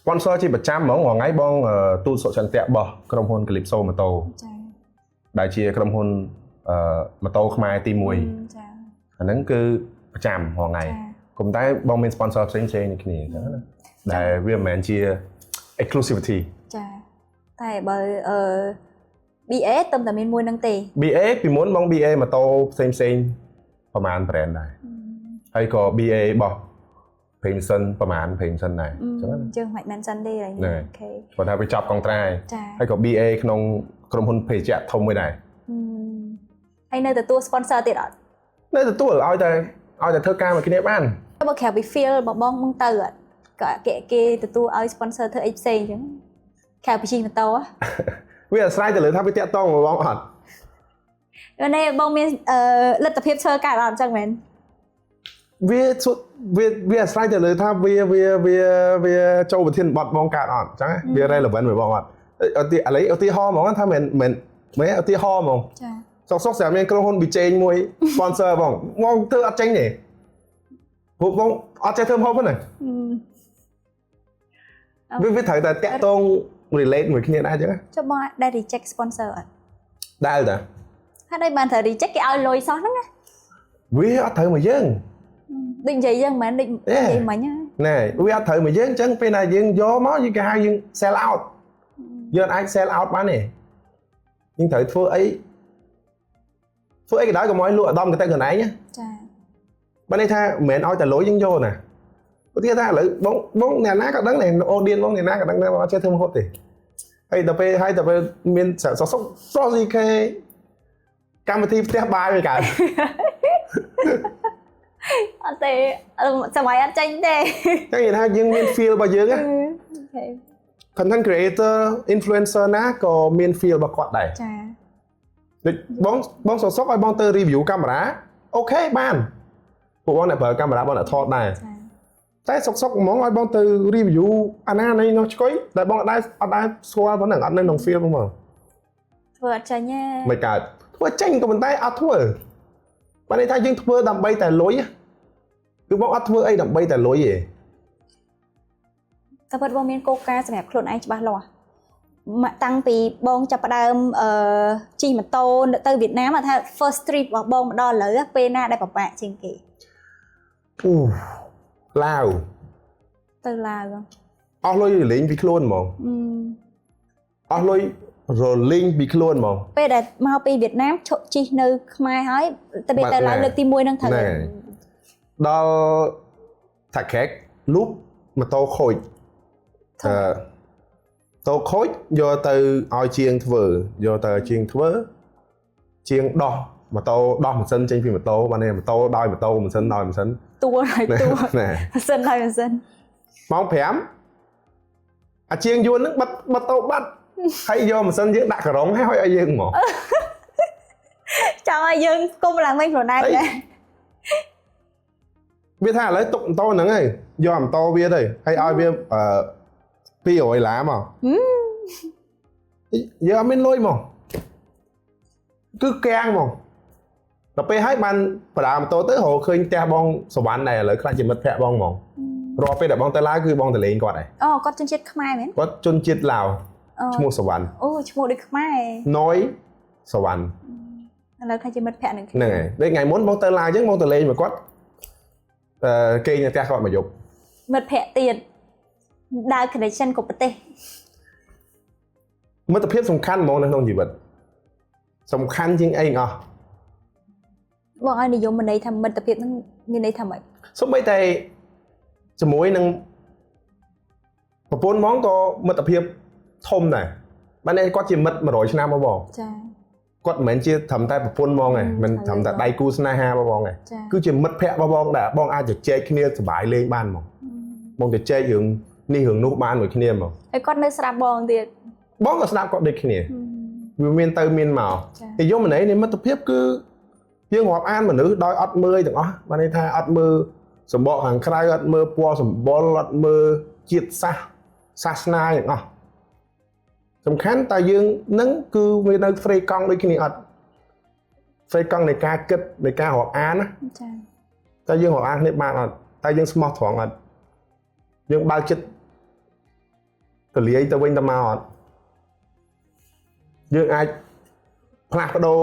sponsor ជាប្រចាំហ្មងរាល់ថ្ងៃបងទូតសុចន្ទៈរបស់ក្រុមហ៊ុន Calypso ម៉ូតូ ចា ដែលជាក្រុមហ៊ុនម៉ូតូខ្មែរទី1 ចា អាហ្នឹងគឺប្រចាំរាល់ថ្ងៃ ចា ក៏ប៉ុន្តែបងមាន sponsor ផ្សេងផ្សេងៗនេះគ្នាអញ្ចឹងណាដែលវាមិនមែនជា exclusivity ចាតែបើអឺ BA ទើបតែមានមួយនឹងទេ BA ពីមុនបង BA ម៉ូតូផ្សេងផ្សេងៗប្រហែល brand ដែរហើយក៏ BA របស់ Premison ប្រហែល Premison ដែរអញ្ចឹងណា ជើងមិនមែនសិនទេហើយ ហ្នឹងហើយ OK គាត់ថាវាចប់កុងត្រាហើយ ចា ហើយក៏ BA ក្នុងក្រុមហ៊ុនភេសជ្ជៈធំមួយដែរ ហើយនៅទទួល sponsor ទៀតអត់ នៅទទួលឲ្យតែធ្វើការមួយគ្នាបាន បើក្រៅពី feel របស់បងមកទៅអត់ក៏គេទទួលឲ្យ sponsor ធ្វើអីផ្សេងអញ្ចឹងក្រៅពីជិះម៉ូតូហ៎ វាអាស្រ័យទៅលើថាវាតាក់តងមកបងអត់ នេះបងមានលទ្ធភាពធ្វើការអត់អញ្ចឹងមែន វាសុវាវាអាស្រ័យទៅលើថាវាវាវាវាចូលប្រធានបទបងកើតអត់អញ្ចឹងវា relevant មួយបងអត់ឧទាឥឡូវឧទាហរណ៍ហ្មងថាមិនមែនមែនឧទាហរណ៍ហ្មង ចា សុកសុកស្រាប់មានក្រុមហ៊ុនប៊ីចេងមួយ sponsor បងបងធ្វើអត់ចេញទេព្រោះបងអត់ចេះធ្វើម្ហូបទេណាវាត្រូវតែតាក់ទង relate មួយគ្នាដែរអញ្ចឹង ចុះបងដែល reject sponsor អត់ ដែលតា ហើយដូចបានត្រូវ reject គេឲ្យលុយសោះហ្នឹងណា វាអត់ត្រូវមកយើង ដូចនិយាយយ៉ាងមែនដូចនិយាយមិញហ្នឹង ណែវាអត់ត្រូវមកយើងអញ្ចឹងពេលណាយើងយកមកយើងគេហៅយើង sell out យើងអាច sell out បានទេយើងត្រូវធ្វើអីធ្វើអីក៏ដោយកុំឲ្យលក់អាដាមកតិខ្លួនឯងណា ចា បើន័យថាមិនមែនឲ្យតែលុយយើងយកណាឧទាហរណ៍ថាឥឡូវបងបងអ្នកណាក៏ដឹងដែរ audience បងអ្នកណាក៏ដឹងដែរបងអត់ចេះធ្វើម្ហូបទេហើយដល់ពេលហើយដល់ពេលមានសុកសុកស្រស់ស៊ីខេកម្មវិធីផ្ទះបាយវាកើត អត់ទេសម័យអត់ចេញទេ ចឹងនិយាយថាយើងមាន feel របស់យើងណា OK content creator influencer ណាក៏មាន feel របស់គាត់ដែរ ចា ដូចបងបងសុកសុកឲ្យបងទៅ review កាមេរ៉ា OK បានពួកបងអ្នកប្រើកាមេរ៉ាបងអ្នកថតដែរ ចា តែសុកសុកហ្មងឲ្យបងទៅ review អាណានៃនោះឆ្កុយតែបងអត់ដែរអត់ដែរស្គាល់ប៉ុណ្ណឹងអត់នៅក្នុង field ហ្មង ធ្វើអត់ចេញទេ មិនកើតធ្វើចេញក៏ប៉ុន្តែអត់ធ្វើបានន័យថាយើងធ្វើដើម្បីតែលុយគឺបងអត់ធ្វើអីដើម្បីតែលុយទេ តែពិតបងមានគោលការណ៍សម្រាប់ខ្លួនឯងច្បាស់លាស់មកតាំងពីបងចាប់ផ្ដើមអឺជិះម៉ូតូទៅវៀតណាមថា first trip របស់បងមកដល់ឥឡូវពេលណាដែលពិបាកជាងគេ អូឡាវ ទៅឡាវ អស់លុយរលេងពីខ្លួនហ្មង អឺ អស់លុយរលេងពីខ្លួនហ្មង ពេលដែលមកពីវៀតណាមឈប់ជិះនៅខ្មែរហើយទៅពេលទៅឡាវលើកទី1ហ្នឹងត្រូវ ណែដល់ថាខេកលូបម៉ូតូខូចអឺតូខូចយកទៅឲ្យជាងធ្វើយកទៅឲ្យជាងធ្វើជាងដោះម៉ូតូដោះម៉ាស៊ីនចេញពីម៉ូតូបាននេះម៉ូតូដោយម៉ូតូម៉ាស៊ីនដោយម៉ាស៊ីន តួហើយតួ ណែ ម៉ាស៊ីនហើយម៉ាស៊ីន ម៉ោង5អាជាងយួនហ្នឹងបិទបិទតូបាត់ហើយយកម៉ាស៊ីនយើងដាក់ក្រុងហើយឲ្យយើងហ្មង ចង់ឲ្យយើងគុំឡើងវិញខ្លួនឯងដែរ វាថាឥឡូវទុកម៉ូតូហ្នឹងហើយយកម៉ូតូវាទៅហើយឲ្យវាអឺ200ឡាមកយើងអត់មានលុយហ្មងគឺកាំងហ្មងដល់ពេលហើយបានបដាម៉ូតូទៅរកឃើញផ្ទះបងសវណ្ណដែរឥឡូវខ្លាចជាមិត្តភក្តិបងហ្មងរាល់ពេលដែលបងទៅឡាវគឺបងទៅលេងគាត់ដែរ អូគាត់ជនជាតិខ្មែរមែន គាត់ជនជាតិឡាវ អូ ឈ្មោះសវណ្ណ អូឈ្មោះដូចខ្មែរ ណយសវណ្ណ ឥឡូវខ្លាចជាមិត្តភក្តិនឹង ហ្នឹងហើយដូចថ្ងៃមុនបងទៅឡាវអញ្ចឹងបងទៅលេងមកគាត់អឺគេងនៅផ្ទះគាត់មួយយប់ មិត្តភក្តិទៀតដើរ connection គ្រប់ប្រទេស មិត្តភាពសំខាន់ហ្មងនៅក្នុងជីវិតសំខាន់ជាងអីអស់ បងឲ្យនិយមន័យថាមិត្តភាពហ្នឹងមានន័យថាម៉េច សូម្បីតែជាមួយនឹងប្រពន្ធហ្មងក៏មិត្តភាពធំដែរបានន័យគាត់ជាមិត្ត100ឆ្នាំមកបង ចា គាត់មិនមែនជាត្រឹមតែប្រពន្ធហ្មងទេមិនត្រឹមតែដៃគូស្នេហារបស់បងទេ ចា គឺជាមិត្តភក្តិរបស់បងដែលបងអាចជជែកគ្នាសប្បាយលេងបានហ្មងបងជជែករឿងនេះរឿងនោះបានមួយគ្នាហ្មង ហើយគាត់នៅស្រាប់បងទៀត បងក៏ស្ដាប់គាត់ដូចគ្នាវាមានទៅមានមក ចា និយមន័យនៃមិត្តភាពគឺ យើងរាប់អានមនុស្សដោយអត់មើលទាំងអស់បានន័យថាអត់មើលសម្បកខាងក្រៅអត់មើលពណ៌សម្បុរអត់មើលជាតិសាសន៍សាសនាទាំងអស់សំខាន់តែយើងនឹងគឺវានៅ fréquence ដូចគ្នាអត់ fréquence នៃការគិតនៃការរាប់អានណា ចា តើយើងរាប់អានគ្នាបានអត់តើយើងស្មោះត្រង់អត់យើងបើកចិត្តទលាយទៅវិញទៅមកអត់យើងអាចផ្លាស់ប្ដូរ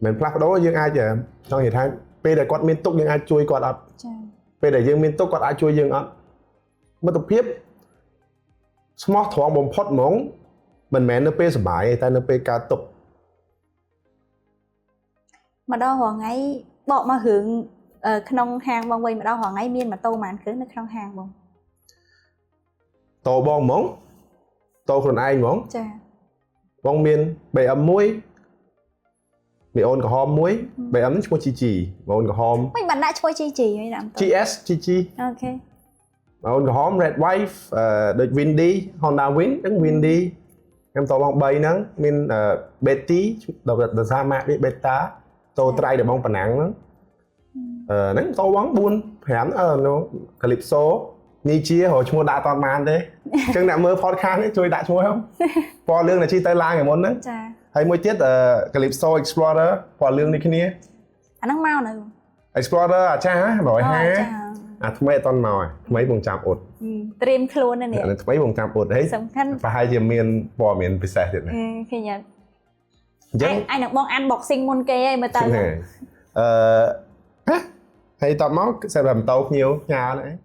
មិនផ្លាស់ប្ដូរយើងអាចចង់និយាយថាពេលដែលគាត់មានទុក្ខយើងអាចជួយគាត់អត់ ចា ពេលដែលយើងមានទុក្ខគាត់អាចជួយយើងអត់មិត្តភាពស្មោះត្រង់បំផុតហ្មងមិនមែននៅពេលសប្បាយទេតែនៅពេលកើតទុក្ខ មកដល់រាល់ថ្ងៃបកមករឿងក្នុងហាងបងវិញមកដល់រាល់ថ្ងៃមានម៉ូតូប៉ុន្មានគ្រឿងនៅក្នុងហាងបង តោបងហ្មងតោខ្លួនឯងហ្មង ចា បងមាន BM មួយមីអូនក្រហមមួយ BM ហ្នឹងឈ្មោះ GG បងអូនក្រហម មិនបានដាក់ឈ្មោះ GG ហីដាក់ម៉ូតូ GS GG OK បងអូនក្រហម Red Wife ដូច Windy Honda Win ហ្នឹង Windy ខ្ញុំតបង3ហ្នឹងមានអឺ Betty ដល់ដោយសារម៉ាកនេះ Beta តោត្រៃដែលបងប៉ណ្ណាំងហ្នឹងហ្នឹងតបង4 5នោះ Calypso នេះជារកឈ្មោះដាក់អត់បានទេអញ្ចឹងអ្នកមើល podcast នេះជួយដាក់ឈ្មោះហ្នឹងពណ៌លឿងដែលជិះទៅឡើងឯមុនហ្នឹង ចា ហើយមួយទៀតCalypso Explorer ពណ៌លឿងនេះគ្នា អាហ្នឹងមកនៅ Explorer អាចាស់150 ចា អាថ្មីអត់ទាន់មកថ្មីបងចាំអ៊ុត ត្រៀមខ្លួនណានេះ អាថ្មីបងចាំអ៊ុតហើយ សំខាន់ ប្រហែលជាមានព័ត៌មានពិសេសទៀតណា ឃើញអត់ អញ្ចឹង ឯងនឹងបង unboxing មុនគេឯងមើលទៅ ហ្នឹងហើយអឺហ៎ហើយតបមកសេះតែម៉ូតូភ្ញៀវផ្ញើហ្នឹងឯង